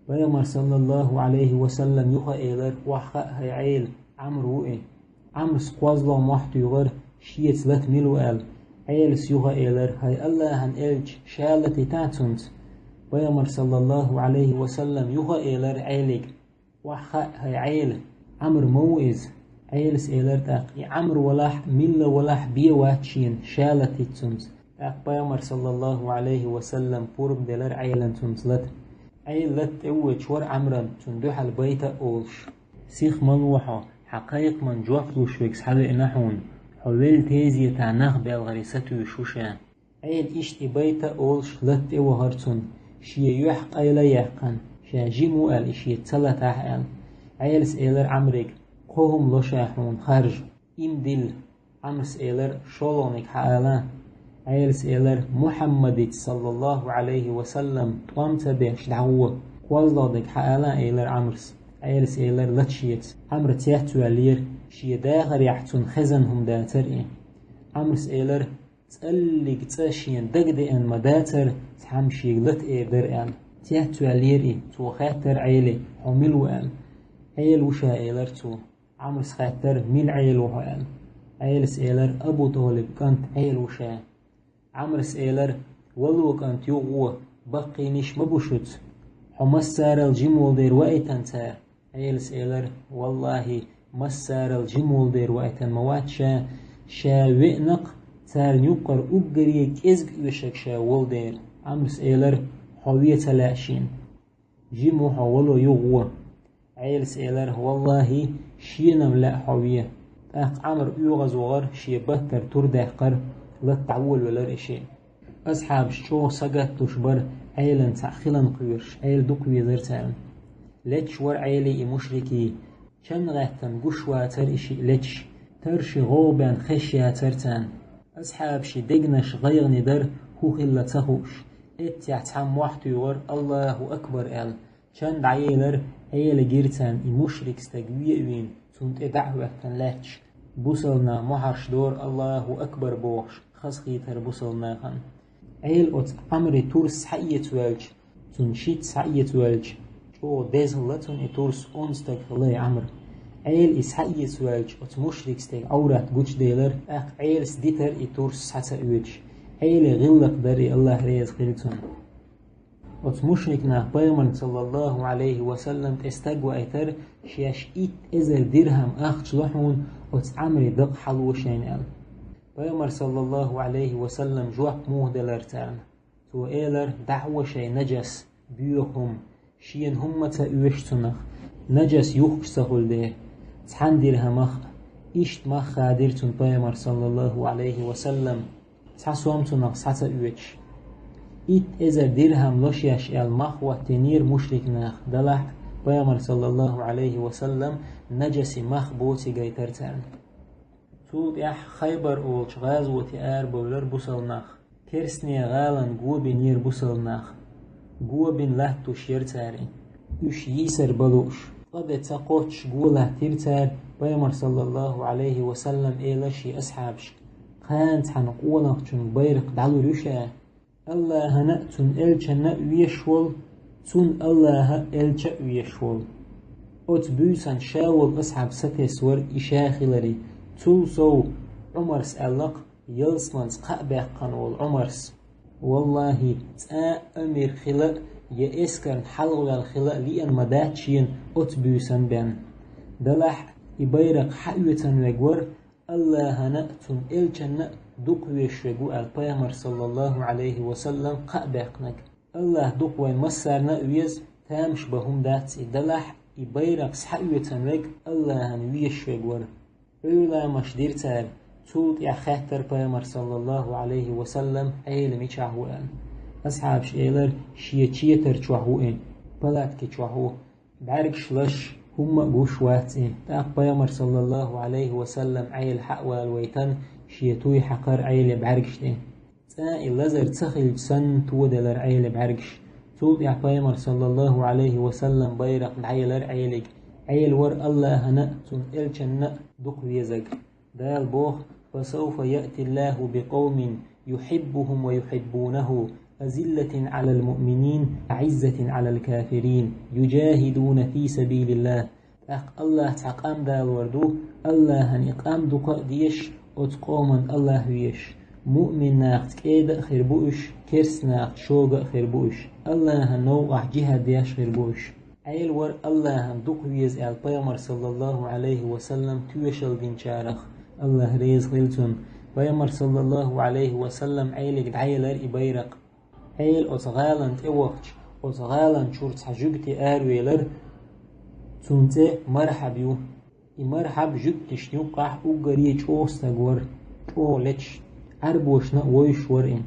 Пайхамара, саллаллаху Ӏалайхи ва саллам, юха а элира: «Охьахаа, хӀай Ӏела, Ӏамр ву и». Ӏамрас кхозлагӀа мохь туьйхира, шеца лата мила ву аьлла. Ӏелас юха а элира: «ХӀай Аллахьан элча, ша латийтахьа цуьнца». Пайхамара, саллаллаху Ӏалайхи ва саллам, юха а элира Ӏелига: «Охьахаа, хӀай Ӏела, Ӏамр ма ву иза». Ӏелас элира тӀаккха: «И Ӏамр валахь, милла валахь, бен вац шена, ша латийта цуьнца». ТӀаккха Пайхамара, саллаллаху Ӏалайхи ва саллам, пурба делира Ӏелана цуьнца лата. Ӏела лата тӀе а воьдуш вара Ӏамран, цунна дуьхьал байта а олуш: «Сиха ма ло хьо, хьан кхайкхамна жоп луш верг схьавеана хьуна, хьо велла тезетахь нах белхаре сатуьйсуш ву ша». Ӏела иштта и байта а олуш лата тӀе вахара цунна, шен юьхь къайла а яьккхина, ша жима ву аьлла, и шеца ца латахь аьлла. Ӏелас элира Ӏамрига: «Кхо хӀума ло ша хьуна харжа». «Имдилла». Ӏамрас элира: «ШолгӀаниг хьаала». Ӏелас элира: «Мухьаммадица, саллаллаху Ӏалайхи ва саллам, тӀом ца беш дӀагӀо». «КхозлагӀа дерг хьаала», элира Ӏамрас. Ӏелас элира: «Лата шеца». Ӏамр цецваьллера, шен дахарехь цунна хезна хӀума дацара и. Ӏамрас элира: «ЦӀаллиг цӀа шена дагадеана ма дацара, цхьамма шега лата эр дара», аьлла. Цецваьллера и, цо хаьттара Ӏеле: «Хьо мила ву?» аьлла. «Ӏела ву ша», элира цо. Ӏамрас хаьттара: «Мила Ӏела ву хьо?» аьлла. Ӏелас элира: «Абу ТӀолиб кӀант Ӏела ву ша». Ӏамрас элира: «Вало, кӀант, юха гӀо, баккхийниш ма бу шуьца. Хьо массарал жима волу дера ваийтина цара?» Ӏелас элира: «Валлахьи, массарал жима волу дера ваийтина ма вац ша, ша веана-кх, царна юккъара уггаре кӀезиг оьшург ша волу дера». Ӏамрас элира: «Хьо вен ца лаьа шена. Жима ву хьо, вало, юха гӀо». Ӏелас элира: «Валлахьи, шена-м лаьа хьо вен». ТӀаккха Ӏамр оьгӀазвахара, шен баттара тур даьккхара, лата дӀаволавелира и шиъ. Асхьабаш чӀогӀа сагатдеш бара, Ӏелана цхьаъ хиларна кхоьруш, Ӏела дукха везара царна. Леташ вара Ӏелий и мушрикий, чан гӀаьттина гуш вацара и шиъ леташ, тарший гӀовгӀа бен хезаш яцара царна. Асхьабаши дегнаш гӀайгӀане дара, хӀун хилла ца хууш. Эццехь цхьамма мохь туьйхира, «Аллаху акбар», аьлла. Чан дӀаелира, Ӏела гира царна и мушрик стаг ве а вийна, цунна тӀе дӀа а хӀоьттина лаьтташ. Бусалба нах мохьарш дора, «Аллаху акбар» бохуш, хазахийтира бусалба нахана. Ӏела оцу Ӏамри турс схьаэцаваьлча, цунна шийтта схьаэцаваьлча, чӀогӀа деза хилла цунна и турс, онда стаг хилла и Ӏамр. Ӏела и схьаэцаваьлча, оцу мушрик стеган Ӏаврат гучуделира, тӀаккха Ӏелас дитира и турс схьа ца оьцуш. Ӏелин гӀиллакх дара и, Аллах реза хила цунна. Оцу мушрик наха пайхамарна, саллаллаху Ӏалайхи ва саллам, тӀе стаг ваийтира, шаьш итт эзар дирхӀам ахча ло хьуна, оцу Ӏамрин дакъа хьало шайна аьлла. Пайхамар, саллаллаху Ӏалайхи ва саллам, жоп муха делира царна? Цо элира: «ДӀахьо шайн нажас, боьха хӀума, шена хӀумма ца оьшу цунах, нажас юхкуш ца хуьлу дела, цхьана дирхӀамах а». Иштта мах хадийра цунна пайхамар, саллаллаху Ӏалайхи ва саллам, цхьа сом цунах схьа ца оьцуш. Итт эзар дирхӀам ло шаьш аьлла, мах хӀоттийнера мушрик наха, делахь а пайхамар, саллаллаху Ӏалайхи ва саллам, нажаси мах боций гайтира царна. Цул тӀаьхьа Хайбар олучу гӀазоте арабевлира бусалба нах. Керстанийн гӀалана го бинера бусалба нах. Го бина латтош яра цара и. Уьш йийсар бан лууш, къа бен ца кхоччуш го латтийра цара. Пайхамар, саллаллаху Ӏалайхи ва саллам, элира шен асхьабашка: «Кхана цхьана къонахчун байракх дӀалур ю ша, Аллахьана а, цуьнан элчанна а везаш волу, цунна Аллахьа а, элча а везаш волу». Оцу буьйсанна ша волу асхьаб сатесна вара, и ша хиларе. Цул сов Ӏумарс аьлла-кх, ялсаманца кхаъ баьккхина волу Ӏумарс. Валлахьи, цкъа а амир хила а, я эскарна хьалхаваьлла хила а лиъна ма дац шена оцу буьйсанна бен. Делахь а и байракх схьаоьцуш верг вара, Аллахьана а, цуьнан элчанна а дукха везаш верг ву аьлла, пайхамар, саллаллаху Ӏалайхи ва саллам, кхаъ баьккхинарг. Аллахь дукха вайн массарна а веза, тамаш бан хӀума дац и, делахь а и байракх схьаоьцуш верг Аллахьана везаш верг вара. Ӏуьйр-ламаш дира цара, цул тӀаьхьа хаьттира пайхамар, саллаллаху Ӏалайхи ва саллам, Ӏела мичахь ву аьлла. Асхьабаша элира: «Шен четар чохь ву и, палатки чохь ву, бӀаьргаш лазаш, хӀумма а гуш вац и». ТӀаккха пайхамар, саллаллаху Ӏалайхи ва саллам, Ӏела схьа а вала вайтина, шен туй хьаькхира Ӏелин бӀаьргаш тӀе. Цкъа а и лазар ца хилча санна, тоделира Ӏелин бӀаьргаш. Цул тӀаьхьа пайхамар, саллаллаху Ӏалайхи ва саллам, байракх дӀаелира Ӏелига. Ӏела вара Аллахьана а, цуьнан элчанна а дукха везарг. Дала боху: «فسوف يأتي الله بقوم يحبهم ويحبونه أذلة على المؤمنين أعزة على الكافرين يجاهدون في سبيل الله». ТӀаккха Аллахь цхьа къам далор ду, Аллахьана и къам дукха а дезаш, оцу къоман Аллахь везаш. Муъмин нахаца кӀеда а хир бу уьш, керста нахаца шога а хир бу уьш. Аллахьан новкъахь джихӀад деш хир бу уьш. Ӏела вара Аллахьана дукха веза аьлла пайхамар, саллаллаху Ӏалайхи ва саллам, тоьшалла динчарах, Аллахь реза хила цунна. Пайхамар, саллаллаху Ӏалайхи ва саллам, Ӏелига дӀаелира и байракх. Ӏела оцу гӀалана тӀе вахча, оцу гӀалана чуьра цхьа жуьгти аравелира, цуьнан цӀе Мархьаб ю. И Мархьаб жуьгташна юккъахь уггаре чӀогӀа стаг вара, чӀогӀа леташ, Ӏаьрбошна а вевзаш вара и.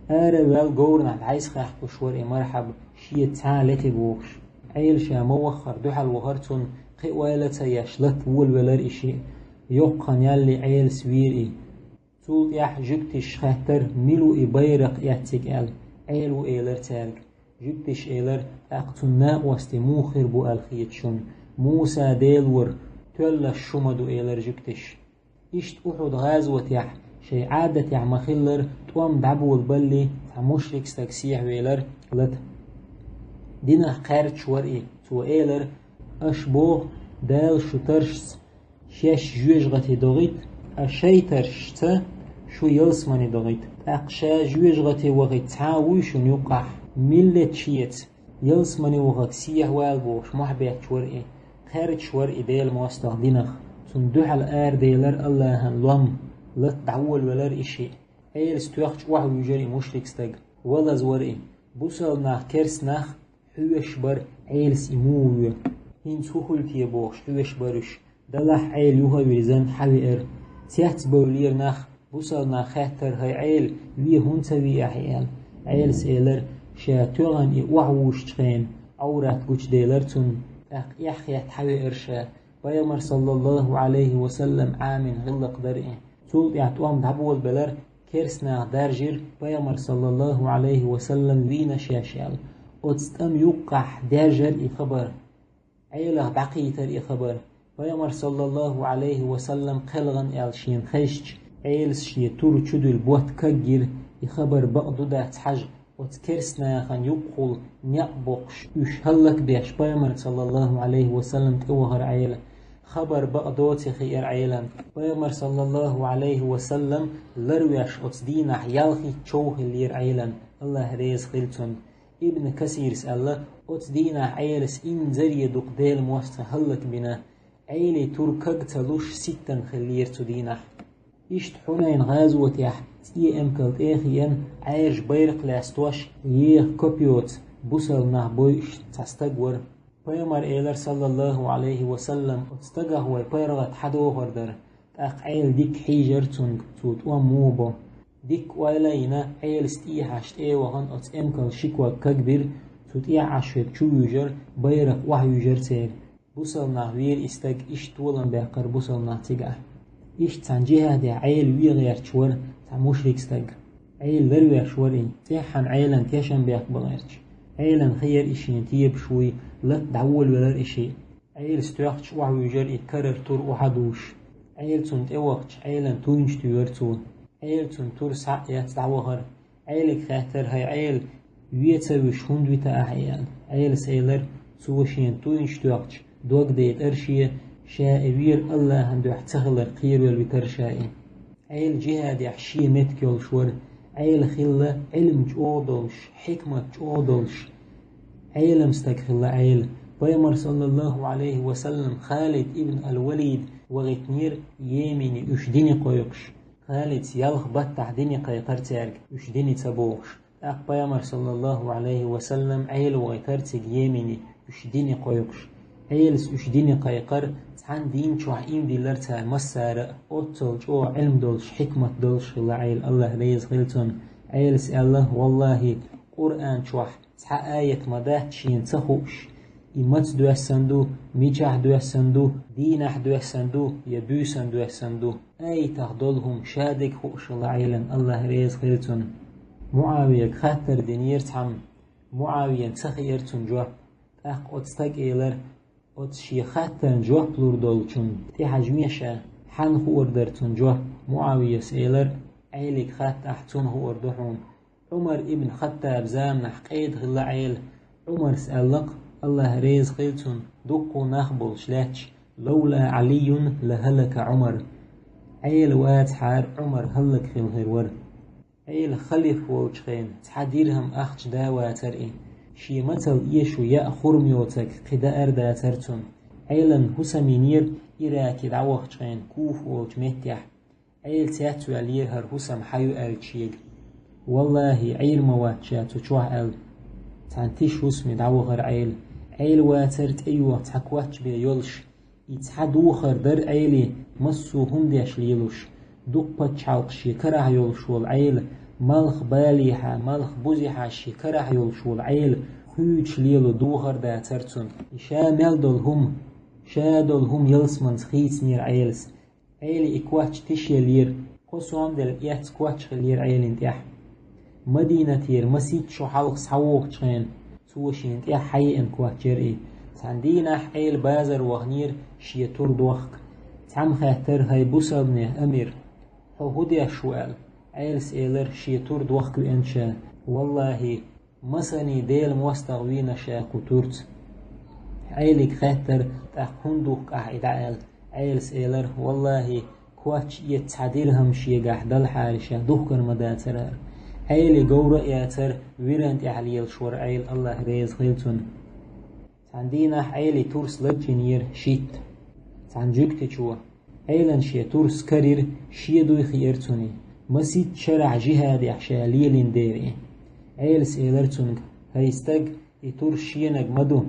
Ара а ваьлла, говрана дӀасахаьккхуш вара и Мархьаб, шеца цхьа а летийта вогӀуш. Ӏела ша ма ваххара дуьхьал вахара цунна, кхин ойла а ца еш, лата волавелира и шиъ. Йоккха хан ялале Ӏелас вийра и. Цул тӀаьхьа жуьгташа хаьттира, мила ву и байракх эцнарг аьлла. Ӏела ву элира цаьрга. Жуьгташа элира: «ТӀаккха цуьнан накъостий муха хир бу аьлла хета шуна? Муса Дела вара, тоьлларш шу ма ду», — элира жуьгташа. Иштта Ухьуд гӀазотехь, шайн Ӏадатехь ма-хиллара, тӀом дӀаболабалале, цхьа мушрик стаг сехьавелира лата. Динах кхаьрдаш вара и, цо элира: «Аша боху, Дала шу таршца шаьш жоьжахате догӀийта, а шайн таршца шу ялсамане догӀийта. ТӀаккха ша жоьжахате вахийта цхьа а вуй шуна юккъахь? Миллет шеца ялсамане вахарг сехьавала», — бохуш, мохь бетташ вара и. Кхаьрдаш вара и Делан мостагӀа динах. Цунна дуьхьал араделира Аллахьан лом, лата дӀаволавелира и шиъ. Ӏелас тоьхча охьавуьйжира и мушрик стаг. Валаза вара и. Бусалба нах, керста нах хьоьжуш бара, Ӏелас и муха воь. «ХӀинца хӀун хуьлу те?» — бохуш, хьоьжуш бара уьш. Делахь а Ӏела юха а вирзина, схьавеара. Цецбевллера нах, бусалба наха хаьттира: «ХӀай Ӏела, вен хӀунда ца вий ахь?» — аьлла. Ӏелас элира, ша тоьхна и охьавуьйшучу хенахь, Ӏаврат гучуделира цуьнан, тӀаккха эхь хетта схьавеара ша. Пайхамар, саллаллаху Ӏалайхи ва саллам, Ӏамийна гӀиллакх дара и. Цул тӀаьхьа тӀом дӀаболабелира, керстанаха даржийра пайхамар, саллаллаху Ӏалайхи ва саллам, вийна шаьш аьлла. Оцу тӀама юккъехь даьржира и хабар. Ӏелах дӀакхийтира и хабар. Пайхамар, саллаллаху Ӏалайхи ва саллам, кхелхина аьлла шена хезча, Ӏелас шен тур чудуьллу ботт кагйира, и хабар бакъ ду дац хьажа, оцу керстанахана юккъехула некъ боккхуш, уьш хӀаллакбеш пайхамар, саллаллаху Ӏалайхи ва саллам, тӀевахара Ӏела. Хабар бакъ доций хиира Ӏелана. Пайхамар, саллаллаху Ӏалайхи ва саллам, ларвеш оцу дийнахь ялхитта чов хиллера Ӏелана, Аллах реза хила цунна. Ибн Касирас аьлла, оцу дийнахь Ӏелас инзаре дукха Делан мостагӀа хӀаллакбина, Ӏелин тур каг ца луш ситтина хиллера цу дийнахь. Иштта Хьунайн гӀазотехь цӀен эмкал тӀе а хиъна, Ӏаьржа байракх лаьцна, еха копьёца бусалба нах бойуш цхьа стаг вара. Пайхамар элира, саллаллаху Ӏалайхи ва саллам, оцу стагах вай паргӀат хьадохур дара. ТӀаккха Ӏела дика хьийжира цуьнга, цо тӀом муха бо. Дикка ойла а йина, Ӏелас тӀехьашха тӀе а вахана, оцу эмкалан ши ког кагбира, цу тӀехь Ӏаш верг чувуьйжира, байракх охьавуьйжира церан. Бусалба нах вийра и стаг, иштта толам баьккхира бусалба нах цигахь. Иштта цхьана жихӀадехь Ӏела вен гӀерташ вара цхьа мушрик стаг. Ӏела ларвеш вара и, цӀеххьана Ӏелана тешам баккха бан гӀерташ. Ӏелана хиира и шена тебаш вуй, лата дӀаволавелира и шиъ. Ӏелас тоьхча охьавуьйжира и карара тур охьадуш. Ӏела цунна тӀевахча, Ӏелан туйнаш туьйхира цо. Ӏела цунна тур схьа а эцна дӀавахара. Ӏелига хаьттира: «ХӀай Ӏела, вен ца вуьйш хӀунда вита ахьа?» — аьлла. Ӏелас элира: «Цо шена туйнаш тоьхча, дог дайтира шен, ша и вер Аллахьан дуьхьа ца хилар кхеравелла витира ша и». Ӏела жихӀадехь шен меттиг йолуш вара. Ӏела хилла Ӏилма чӀогӀа долуш, хьикмат чӀогӀа долуш. Ӏелам стаг хилла Ӏела. Пайхамар, саллаллаху Ӏалайхи ва саллам, Халид ибн ал-Валид вахийтинера Йемене уьш дине кхойкхуш. Халида ялх баттахь дине кхайкхира цаьрга, уьш дине ца бохуш. ТӀаккха Пайхамар, саллаллаху Ӏалайхи ва саллам, Ӏела вахийтира цига Йемене, уьш дине кхойкхуш. Ӏелас уьш дине кхайкхира, цхьана дийна чохь ийман диллира цара массара а, оццул чӀогӀа Ӏилма долуш, хьикмат долуш хилла Ӏела, Аллах реза хила цунна. Ӏелас аьлла: «ВаллахӀи, Къуръан чохь цхьа аят ма дац шена ца хууш, и маца доьссина ду, мичахь доьссина ду, дийнахь доьссина ду я буьйсанна доьссина ду». Аятах долу хӀума ша дерг хууш хилла Ӏелана, Аллах реза хила цунна. МуӀавияга хаттар динера цхьамма. МуӀавияна ца хиира цунна жоп. ТӀаккха оцу стага элира: «Оцу шен хаттарна жоп лур долчунна тӀехьажа вен ша, хьанна хуур дара цунна жоп». МуӀавияс элира: «Ӏелига хатта ахь, цунна хуур ду хьуна». Ӏумар ибн Хаттаб заманахь къеда хилла Ӏела. Ӏумарс аьлла-кх, Аллах реза хила цунна, дуккха нах болуш лаьтташ: «Лавла Ӏалийюн ла хӀалака Ӏумар». Ӏела вацахьара Ӏумар хӀаллакьхилла хир вара. Ӏела халифа волчу хенахь цхьа дирхӀам ахча да вацара и. Шен мацалла эшо яа хурма йоцург кхин даар дацара цунна. Ӏелан хӀусам йинера Ираке дӀавахчу хенахь Куфа олучу меттехь. Ӏела цецваьллера хӀара хӀусам хьан ю аьлча шега. «ВаллахӀи, Ӏийр ма вац ша цу чохь», — аьлла. Цхьана тиша хӀусаме дӀавахара Ӏела. Ӏела вацара тӀейогӀу цхьа коч бен йолуш. И цхьа духар дара Ӏелин, массо а хӀума деш лелош. Дукха пачхьалкх шен карахь йолуш волу Ӏела, малх балехьа, малх бузехьа шен карахь йолуш волу Ӏела, хуьйцуш лело духар дацара цунна. И ша мел долу хӀума, ша долу хӀума ялсаманца хийцинера Ӏелас. Ӏелин и коч тиша еллера, кхо сом делла эцна коч хиллера Ӏелин тӀехь. Мадинатера масийтта шо хьалха схьавогӀучу хенахь цо шена тӀехь хьаеана коч яра и. Цхьана дийнахь Ӏела базар ваханера шен тур дохка. Цхьамма хаьттара: «ХӀай бусалбанех амир, хьо хӀун деш ву?» — аьлла. Ӏелас элира: «Шен тур дохка веана ша». «ВаллахӀи, масане Делан мостагӀа вийна ша кху турца». Ӏелига хаьттара: «ТӀаккха хӀунда духку ахь и дӀа?» — аьлла. Ӏелас элира: «ВаллахӀи, коч эца цхьа дирхӀам шегахь далахьара ша духкур ма дацара». Ӏелин говра а яцара, виран тӀехь лелаш вара Ӏела, Аллах реза хила цунна. Цхьана дийнахь Ӏелин турс лачкъийнера шийтта. Цхьана жуьгтичо Ӏелан шен турс карийра, шен дуй хиира цунна. Масийтта шарахь жихӀадехь ша лелийна дера и. Ӏелас элира цуьнга: «ХӀай стаг, и турс шенаг ма ду?»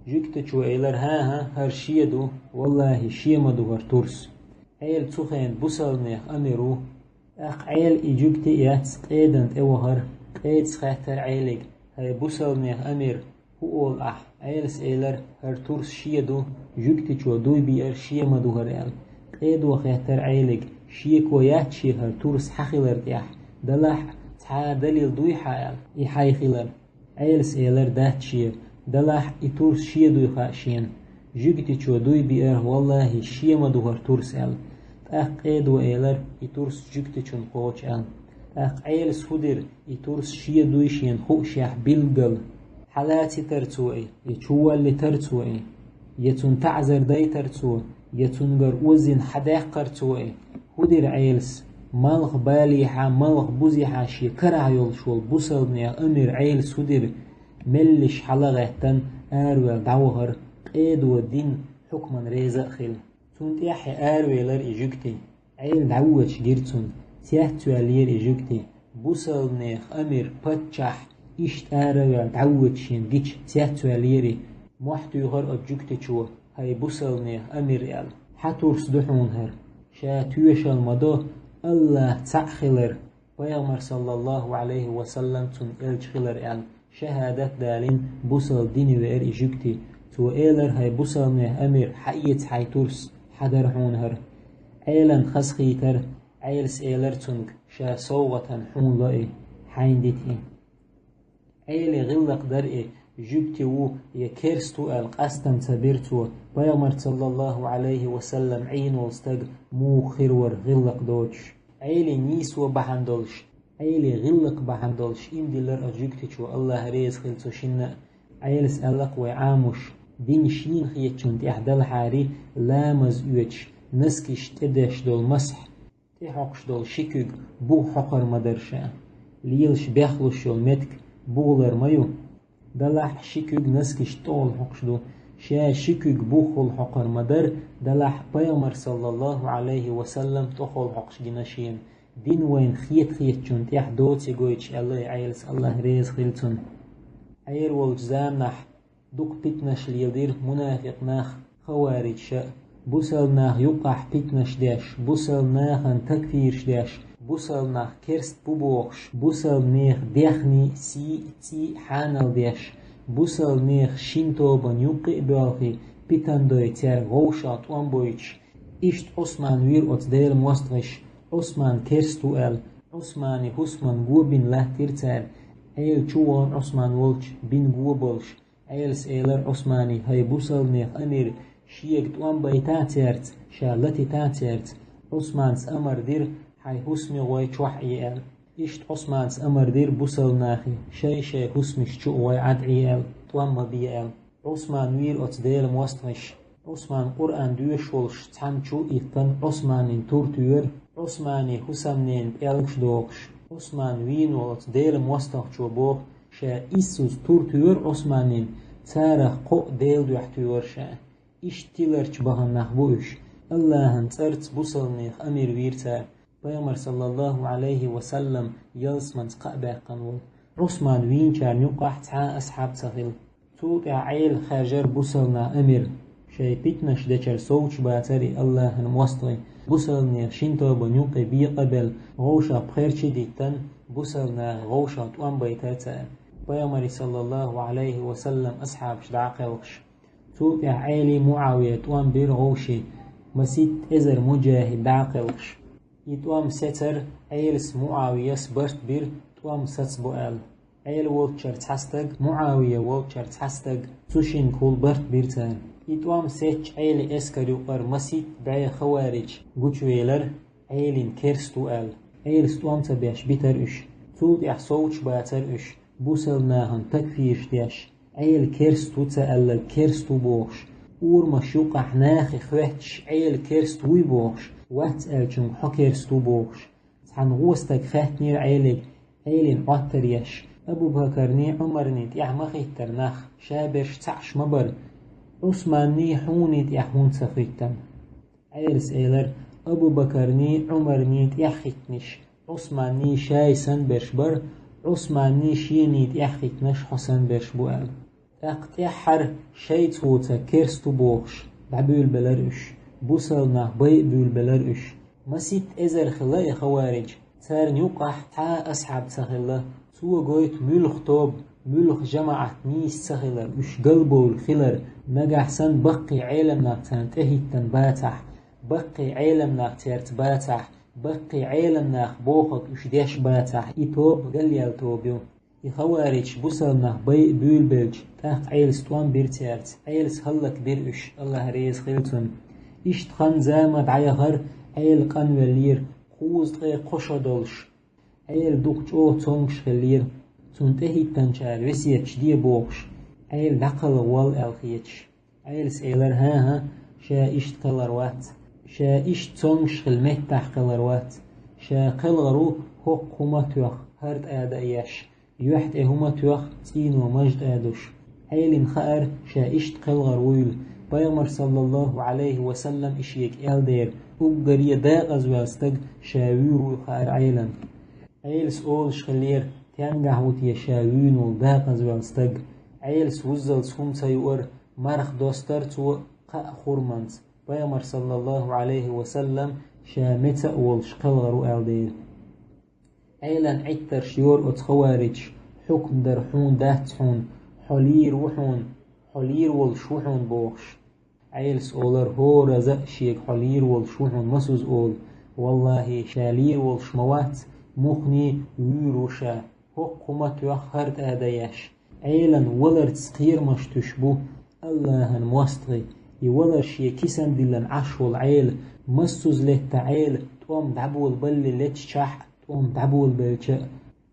Жуьгтичо элира: «ХӀан-хӀа, хӀара шен ду, валлахӀи, шен ма ду хӀара турс». Ӏела цу хенахь бусалбанех амир ву. ТӀаккха Ӏела и жуьгти а эцна къедана тӀе вахара. Къедас хаьттара Ӏелига: «ХӀай бусалбанех амир, хӀун олу ахь?» Ӏелас элира: «ХӀара турс шен ду». Жуьгтичо дуй биара, шен ма ду хӀара аьлла. Къедо хаьттара Ӏелига: «Шеко яц шен хӀара турс хьан хилар тӀехь?» Далахь, цхьа а далил дуй хьа аьлла, и хьай хилар. Ӏелас элар дац шен, далахь, и турс шен дуй хаьа шена. Жуьгтичо дуй биар, валлахӀи, шен ма ду хӀара турс аьлла. ТӀаккха Ӏедо элар, и турс жуьгтичун кхочу аьлла. ТӀаккха Ӏелас хӀун дира, и турс шен дуй шена хуушехь билггал. Хьалацийтар цо и, я чуволлийтар цо и, я цунна таӀзар дайтар цо, я цуьнгара оззина хьадаьккхар цо и. ХӀун дира Ӏелас? Малх балехьа, малх бузехьа шен карахь йолуш волу бусалбанех амир Ӏелас хӀун дира? Меллаша хьала а гӀеттина, араваьлла дӀавахара, Ӏедо дина хьукмана реза а хилла. Цунна тӀаьхьа аравелира и жуьгти. Ӏела дӀавоьдуш гира цунна. Цецваьллера и жуьгти. Бусалбанех амир, паччахь, иштта араваьлла дӀавоьдуш шена гича, цецваьллера и. Мохь туьйхира оцу жуьгтичо: «ХӀай бусалбанех амир», – аьлла. «Хьан турс ду хьуна хӀара?» «Ша тоьшалла ма до, АллахӀ цхьаъ хилар, Пайхамар, саллаллахӀу Ӏалайхи ва саллам, цунна элча хилар», – аьлла, шахӀадат далийна, бусалба дине веара и жуьгти. Цо элар: «ХӀай бусалбанех амир, хьаэца хьайн турс, хьан дара хьуна хӀара». Ӏелана хазахийтара, Ӏелас элар цуьнга: «Ша совгӀатана хьуна ло и, хьайна дита и». Ӏели гӀиллакх дара и, жуьгти ву я керста ву аьлла, къастам ца бира цо, Пайхамар, саллаллахӀу Ӏалайхи ва саллам, Ӏийна волу стаг муха хир вара гӀиллакх доцуш. Ӏели нийсо бахьана долуш, Ӏели гӀиллакх бахьана долуш иман диллира оцу жуьгтичо, АллахӀ реза хила цу шинна а. Ӏелас аьлла-кх вай Ӏамош: «Дин шена хетачунна тӀехь далахьара, ламаз оьцуш, носкаш тӀедеш долу масхь, тӀехьокхуш долу ши куьг буха хьокхур ма дара ша. Лелаш бехлуш йолу меттиг бухалур ма ю. Далахь, ши куьг носкаш тӀехула хьокхуш ду. Ша ши куьг бухахула хьокхур ма дара, далахь, Пайхамар, саллаллахӀу Ӏалайхи ва саллам, тӀехула хьокхуш гина шена. Дин вайна хета хетачунна тӀехь доций гойтуш», – аьлла и Ӏелас, АллахӀ реза хила цунна. Ӏер волчу заманахь дукха питанаш леладира мунафикъ нах, хавариджаша а. Бусалба нах юккъахь питанаш деш, бусалба нахана такфираш деш, бусалба нах керста бу бохуш, бусалба нехан дехний, сий, цӀий хьанал деш, бусалба нехан шина тобанна юккъе а боьлхий, питан дой цаьрга вовшах тӀом бойтуш. Иштта Ӏусман вийра оцу Делан мостагӀаша, Ӏусман керста ву аьлла, Ӏусмани хӀусаман го бина латтийра цара, Ӏела чу вахана Ӏусман волчу бина го болуш. Ӏелас элар Ӏусмани: «ХӀай бусалба нехан амир, шега тӀом байтахь цаьрца, ша латийтахь цаьрца». Ӏусманца амар дира: «Хьайн хӀусаме гӀой чохь Ӏе», – аьлла. Иштта Ӏусманца амар дира бусалба нахе: «Шай-шай хӀусамаш чу а гӀой Ӏад Ӏе», – аьлла, «тӀом ма бе», – аьлла. Ӏусман вийра оцу Делан мостагӀаша. Ӏусман Къуръан доьшуш волуш цхьаьна чу а итта, Ӏусманин тур туьйра, Ӏусмани хӀусамненан пӀелгаш дохуш. Ӏусман вийна волу оцу Делан мостагӀчо боху, ша иссаза тур туьйра Ӏусманин, царах кхоъ Делан дуьхьа туьйра ша. Иштта тиларчу бахана нах бу уьш. АллахӀан цӀарца бусалба нехан амир вийра цара. Пайхамар, саллаллахӀу Ӏалайхи ва саллам, ялсаманица кхаъ баьккхина волу. Ӏусман вийначарна юккъахь цхьа а асхьаб ца хилла. Цул тӀаьхьа Ӏела хаьржира бусалба нах амир. Шайн питанаш дечара совцуш бацара и АллахӀан мостагӀий. Бусалба нехан шина тобанна юккъе бекъа а белла, вовшах пхерчий а диттина, бусалба нахе вовшах тӀом байтара цара. Пайхамаран, саллаллахӀу Ӏалайхи ва саллам, асхьабаш дӀа а кхелхаш. Цул тӀаьхьа Ӏелий, МуӀавия тӀом бира вовшийн, масийтта эзар муджахӀид дӀа а кхелхаш. И тӀом сецара, Ӏелас МуӀавияс барт бира, тӀом сацбо аьлла. Ӏела волччара цхьа стаг, МуӀавия волччара цхьа стаг, цу шингахула барт бира цара. И тӀом сецча, Ӏелин эскар юкъара масийтта бӀе хавариджаш гучувелира, Ӏелин керста ву аьлла. Ӏелас тӀом ца беш битара уьш. Цул тӀаьхьа совцуш бацара уьш, бусалба нахана такфираш деш. Ӏела керста ву ца аьлларг керста ву бохуш, урамаш юккъахь нахе хоьттуш, Ӏела керста вуй бохуш, вац аьллачуьнга хьо керста ву бохуш. Цхьана гӀо стага хаьттинера Ӏелига, Ӏелина Ӏоттар еш: «Абу-Бакарний, Ӏумарний тӀехь ма хӀиттара нах, ша берш цхьаъш ма бара. Ӏусманний, хьуний тӀехь хӀунда ца хӀиттина?» Ӏелас элира: «Абу-Бакарний, Ӏумарний тӀехь хӀиттинарш, Ӏусманний шай санна берш бара, Ӏусманний шений тӀехь хӀиттинарш хьо санна берш бу», – аьлла. ТӀаккха тӀаьххьара шайца-вуьйца керста ву бохуш, дӀабуьйлабелира уьш, бусалба нах байа буьйлабелира уьш. Масийтта эзар хилла и хаваридж, царна юккъахь цхьа а асхьаб ца хилла. Цо гойту муьлха тоба, муьлха жамаӀат нийса ца хилар, уьш галбовла хилар, нагахь санна баккхий Ӏеламнах царна тӀехӀиттина бацахь, баккхий Ӏеламнах цаьрца бацахь, Баккхий Ӏелам нах бохург уьш деш бацахь, и тоба галъяьлла тоба ю. И хаваридж бусалба нах байъа буьйлабелча, тӀаккха Ӏелас тӀом бира цаьрца, Ӏелас хӀаллакбира уьш, АллахӀ реза хила цунна. Иштта хан-зама дӀаяхара, Ӏела къанвеллера, кхузткъе кхо шо долуш. Ӏела дукха чӀогӀа цомгуш хиллера, цунна тӀехӀиттинчара весеташ де бохуш, Ӏела дӀакхалхаволла аьлла хеташ. Ӏелас элира: «ХӀан-хӀа, ша иштта кхелхар вац, ша иштта цомгуш хила меттахь кхелхар вац. Ша кхелхар ву хӀокху хӀума тоьхна, хӀара тӀада а еш, юьхь тӀе хӀума тоьхна, цӀийно мажа тӀадуш». Ӏелина хаьара, ша иштта кхелхар вуйла. Пайхамар, саллаллаху Ӏалайхи ва саллам, и шега аьлла дера, уггаре декъаза ваьлла стаг ша вуьйр вуй хаьара Ӏелана. Ӏелас олуш хиллера, тенгахь ву те ша вуьйна волу декъаза ваьлла стаг. Ӏелас вуззалц хӀума ца юара, марха достара цо кхаа хурманца, Пайхамар, саллаллаху Ӏалайхи ва саллам, ша меца а волуш кхелхар ву аьлла дера. Ӏелана Ӏиттарш йора оцу хаваридж, хьукм дар хьуна дац хьуна, хьо лийр ву хьуна, хьо лийр волуш ву хьуна бохуш. Ӏелас олура, хӀораза а шега хьо лийр волуш ву хьуна масуза олу. ВаллахӀи, ша лийр волуш ма вац, муххале вуьйр ву ша, хӀокху хӀума тоьхна, хӀара тӀада еш. Ӏелана валарца кхерамаш туьйсуш бу АллахӀан мостагӀий. И валар шен кисан диллина Ӏаш волу Ӏела, массуза летта Ӏела, тӀом дӀаболабаллалц летачохь а, тӀом дӀаболабелча а.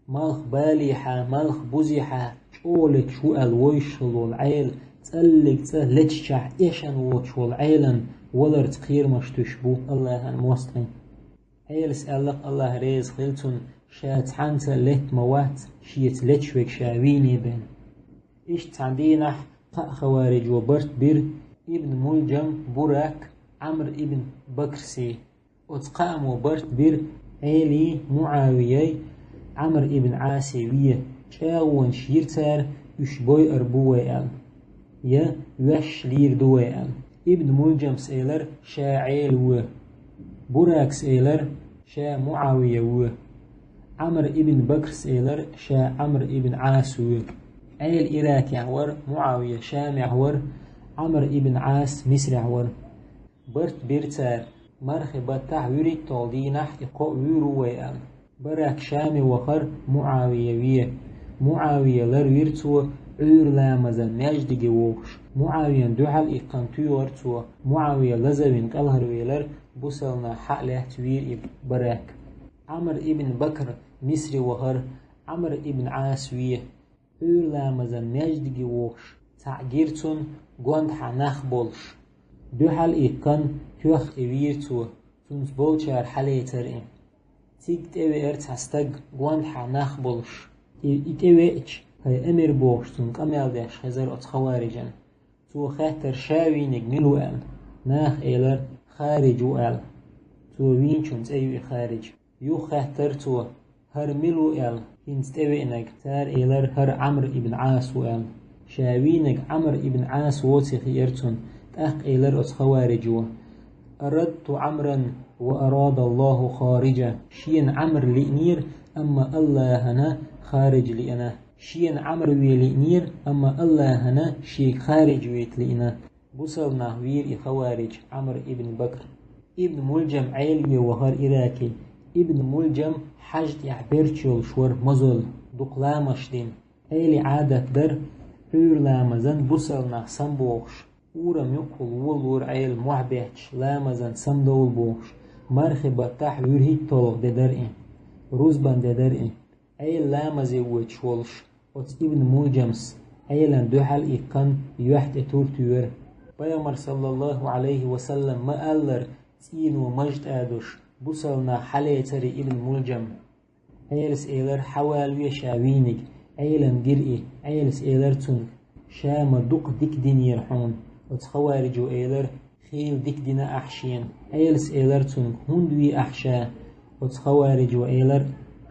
Малх балехьа, малх бузехьа, чӀогӀа леташ ву аьлла вовшах хилла волу Ӏела, цӀаллиг цӀа летачохь эшна воцуш волу Ӏелана валарца кхерамаш туьйсуш бу АллахӀан мостагӀий. Ӏелас аьлла-кх, АллахӀ реза хила цунна, ша цхьаьнца а летта ма вац, шеца леташ верг ша вийна бен. Иштта цхьана дийнахь кхаа хаварижо барт бира: Ибн Мулджам, Бурак, Ӏамр ибн Бакрси. Оцу кхаамо барт бира Ӏелий, МуӀавияй, Ӏамр ибн Ӏаси вен. ЧӀагӀонаш йира цара, уьш бойур бу вай аьлла, я ваьш лийр ду вай аьлла. Ибн Мулджамс элира, ша Ӏела ву. Буракс элира, ша МуӀавия ву. Ӏамр ибн Бакрс элира, ша Ӏамр ибн Ӏас ву. Ӏела Иракехь вара, МуӀавия Шамехь вара, Ӏамр ибн Ӏас Мисрехь вара. Барт бира цара, мархи баттахь вуьрхӀитталгӀа дийнахь и кхоъ вуьйр ву вай аьлла. Бурак Шаме вахара, МуӀавия вен. МуӀавия ларвира цо, Ӏуьйра ламазан маьждиге вохуш. МуӀавиян дуьхьал иккхина туьйхира цо. МуӀавия лазавина кӀалхарвелира, бусалба нах хьа а лаьцна вийра и Бурак. Ӏамр ибн Бакр Мисре вахара, Ӏамр ибн Ӏас вен. Ӏуьйра ламазан маьждиге вохуш, цхьаъ гира цунна гондахьа нах болуш. Дуьхьал иккхина, тоьхна и вийра цо, цуьнца болчара хьалецара и. Цига тӀевеара цхьа стаг гондахьа нах болуш. И, и тӀевеача, хӀай амир бохуш, цунна къамел деш хезара оцу хаварижан. Цо хаьттара, ша вийнарг мила ву аьлла. Наха элира, Харидж ву аьлла. Цо вийначун цӀе ю и Харидж. Юха хаьттара цо, хӀара мила ву аьлла, хӀинца тӀевеанарг. Цара элира, хӀара Ӏамр ибн Ӏас ву аьлла. Ша вийнарг Ӏамр ибн Ӏас воций хиира цунна. ТӀаккха элира оцу хаварижо: «Арадту Ӏамран ва арадаллаху Хариджа». Шена Ӏамр лиънера, амма АллахӀана Харидж лиъна. Шена Ӏамр вен лиънера, амма АллахӀана шега Харидж вийта лиъна. Бусалба нах вийра и хаваридж Ӏамр ибн Бакр. Ибн Мулджам Ӏелаве вахара Ираке. Ибн Мулджам хьажа тӀехь берч йолуш вара мозалла, дукха ламазаш дина. Ӏелин Ӏадат дара, Ӏуьйра ламазан бусалба нах самабохуш, урам юккъехула волалора Ӏела мохь бетташ, ламазан самадовла бохуш, мархи баттахь вуьрхӀитталгӀа де дара и. Рузбан де дара и. Ӏела ламазе воьдуш волуш, оцу Ибн Мулджамс Ӏелана дуьхьал иккхина, юьхь тӀе тур туьйхира. Пайхамар, саллаллаху Ӏалайхи ва саллам, ма-аллара, цӀийно мажа тӀадуш, бусалба нах хьалецара Ибн Мулджам. Ӏелас элира, хьавалаве ша вийнарг. Ӏелана гира и. Ӏелас элира цуьнга: «Ша ма дукха дика динера хьуна». Оцу хаварижо элира: «Хийла дика дина ахь шена». Ӏелас элира цуьнга: «ХӀунда ви ахь ша?» Оцу хаварижо элира: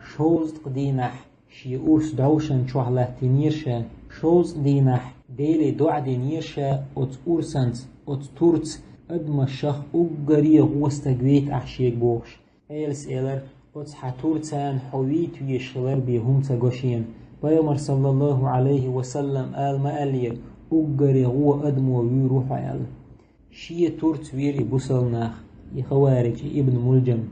«Шовзткъа дийнахь шен урс дӀовшан чохь латтийнера ша, шовзткъа дийнахь Деле доӀа динера ша оцу урсанца, оцу турца, адамашах уггаре гӀо стаг вейта ахь шега бохуш». Ӏелас элира: «Оцу хьан турцана хьо вийта везаш хилар бен хӀума ца го шена. Пайхамар, саллаллаху Ӏалайхи ва саллам, ала ма аьллера, уггаре гӀо адамо вуьйр ву хьо аьлла». Шен турца вийра и бусалба нах, и хаваридж, и Ибн Мулджам.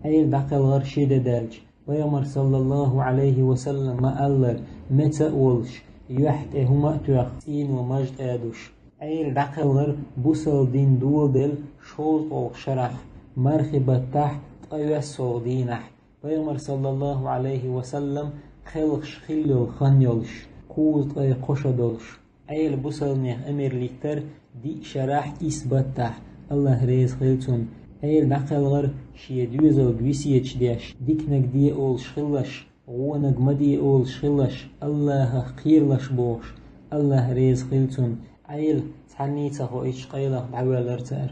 Ӏела дӀакхелхар ши де даьлча, Пайхамар, саллаллахӀу Ӏалайхи ва саллам, ма-аллара, меца а волуш, юьхь тӀе хӀума а тоьхна, цӀийно маж тӀе а душ. Ӏела дӀакхелхар бусалба дин доладелла шовзткъалгӀа шарахь, мархи баттахь ткъе йоьссалгӀа дийнахь. Пайхамар, саллаллахӀу Ӏалайхи ва саллам, кхелхаш хилла йолу хан йолуш, кхузткъе кхо шо долуш. Ӏела бусалбанех амир литтар диъ шарахь исс баттахь, АллахӀ реза хила цунна. Ӏела дӀакхелхар шен доьзалга весеташ деш, диканиг де олуш хилалаш, вониг ма де олуш хилалаш, АллахӀах кхералаш бохуш, АллахӀ реза хила цунна. Ӏела цхьанний а ца хоуьйтуш къайлаха дӀавоьллар цара.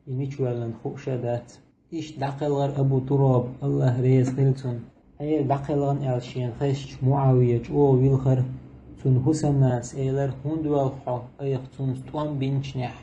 И мича воьллина хууш а дац. Иштта дӀакхелхар Абу Тураб, АллахӀ реза хила цунна. Ӏела дӀакхелхина аьлла шена хезча, МуӀавия чӀогӀа вилхара. Цуьнан хӀусамнанас элира: «ХӀунда воьлху хьо айхьа цуьнца тӀом бинчунехь?»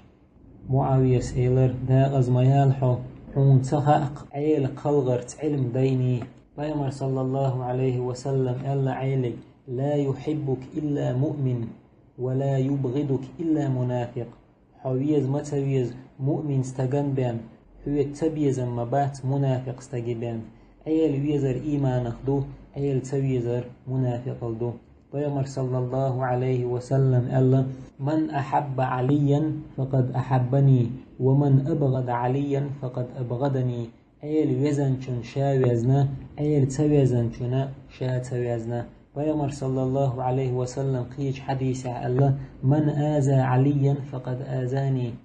МуӀавияс элира: «Декъаза ма яла хьо, хьуна ца хаьа-кх Ӏела кхалхарца Ӏилма дайний». Пайхамар, саллаллахӀу Ӏалайхи ва саллам, аьлла Ӏелига: «Ла юхьиббука илла муъмин, ва ла юбгӀидука илла мунафикъ». Хьо веза ма ца веза муъмин стагана бен, хьоьца ца безам ма бац мунафикъ стаге бен. Ӏела везар ийманах ду, Ӏела ца везар мунафикъал ду. Пайхамар, саллаллахӀу Ӏалайхи ва саллам, аьлла: «Ман ахьабба Ӏалийян, факъад ахьаббани, ва ман абгӀада Ӏалийян, факъад абгӀадани». Ӏела везанчунна ша везна, Ӏела ца везанчунна ша ца везна. Пайхамар, саллаллахӀу Ӏалайхи ва саллам, кхечу хьадисехь аьлла: «Ман аза Ӏалийян, факъад азани».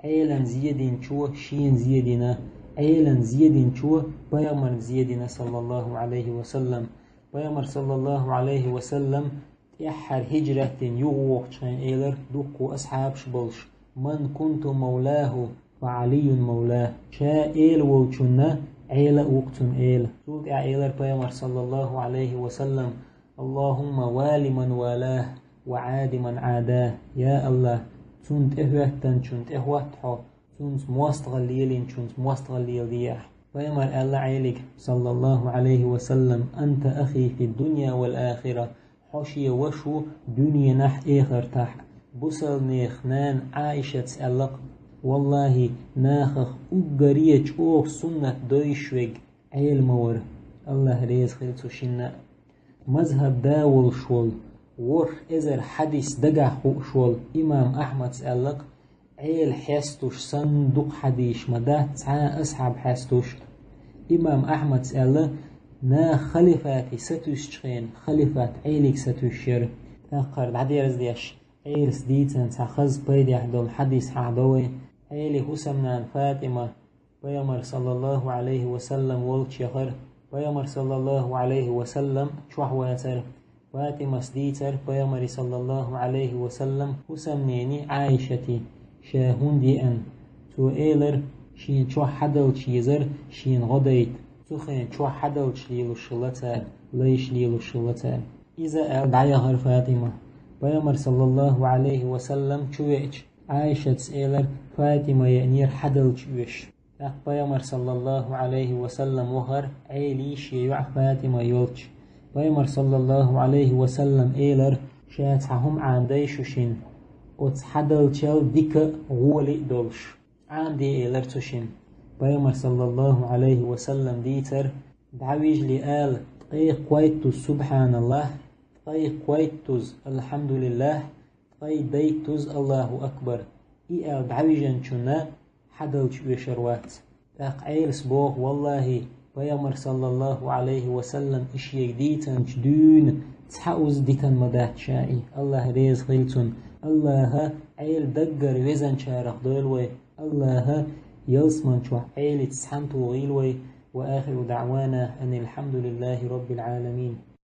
Ӏелана зе динчо шена зе дина, Ӏелана зе динчо пайхамарна зе дина, саллаллахӀу Ӏалайхи ва саллам. Пайхамар, саллаллахӀу Ӏалайхи ва саллам, тӀаьххьара хӀиджрат дина юхавогӀучу хенахь элира дуккха асхьабаш болуш: «Ман кунту мавлахӀу, фа Ӏалийюн мавлахӀ». Ша эла волчунна Ӏела а ву-кх цуьнан эла. Цул тӀаьхьа элира Пайхамар, саллаллахӀу Ӏалайхи ва саллам: «АллахӀумма вали ман валахӀ, ва Ӏади ман ӀадахӀ». Я АллахӀ, цунна тӀехӀоьттинчунна тӀехӀотта хьо, цуьнца мостагӀалла лелийначунца мостагӀалла леладехьа. Пайхамар аьлла Ӏелига, саллаллахӀу Ӏалайхи ва саллам: «Анта ахи фид-дунья вал-ахира». Хьо шен ваша ву дуьненахь а, эхартахь а. Бусалбанех нана Ӏаишатас аьлла-кх: «ВаллахӀи, нахах уггаре чӀогӀа суннат дойуш верг Ӏела ма вара». АллахӀ реза хила цу шинна а. МазхӀаб да волуш волу, ворхӀ эзар хьадис дагахь хууш волу имам Ахьмадс аьлла-кх: Ӏела хьестуш санна дукха хьадисаш ма дац цхьа а асхьаб хьестуш. Имам Ахьмадс аьлла: «Наха халифате сатуьйсучу хенахь, халифат Ӏелига сатуьйсуш яра». ТӀаккха хӀара дӀадерзадеш, Ӏелас дийцина цхьа хаза пайдехь долу хьадис хьахадо вай. Ӏелин хӀусамнана ФатӀима, Пайхамар, саллаллахӀу Ӏалайхи ва саллам, волчу яхара. Пайхамар, саллаллахӀу Ӏалайхи ва саллам, чохь вацара. ФатӀимас дийцара Пайхамаре, саллаллахӀу Ӏалайхи ва саллам, хӀусамнене Ӏаишате, ша хӀунда еана. Цо элира: «Шена чохь хьадалча езара шена гӀо дайта. Цу хенахь чохь хьадалча лелош хилла цара, лайш лелош хилла цара». Иза аьлла дӀаяхара ФатӀима. Пайхамар, саллаллахӀу Ӏалайхи ва саллам, чу веача, Ӏаишатас элира: «ФатӀима еанера хьадалча оьшуш». ТӀаккха Пайхамар, саллаллахӀу Ӏалайхи ва саллам, вахара Ӏелий шен йоӀ ФатӀима йолчу. Пайхамар, саллаллахӀу Ӏалайхи ва саллам, элира: «Ша цхьа хӀума Ӏамадай шу шинна, оцу хьадалчал дика а, гӀоли а долуш. Ӏамаде», — элира цу шинна. Пайхамар, саллаллахӀу Ӏалайхи ва саллам, дийцара: «ДӀавижале ала: ткъе кхойттуз субхьаналлахӀ, ткъе кхойттуз алхьамдулиллахӀ, ткъе дейттуз АллахӀу акбар». И аьлла дӀавижинчунна хьадалча оьшур вац. ТӀаккха Ӏелас боху: «ВаллахӀи, Пайхамар, саллаллахӀу Ӏалайхи ва саллам, и шега дийцинчу дуьйна цхьа уза дитина ма дац ша и, АллахӀ реза хила цунна». АллахӀа Ӏела даггара везанчарах дойла вай. АллахӀа ялсаман чохь Ӏелица цхьаьна тухийла вай. Ва ахиру даӀвана анил хьамдулиллахӀи роббил Ӏаламин.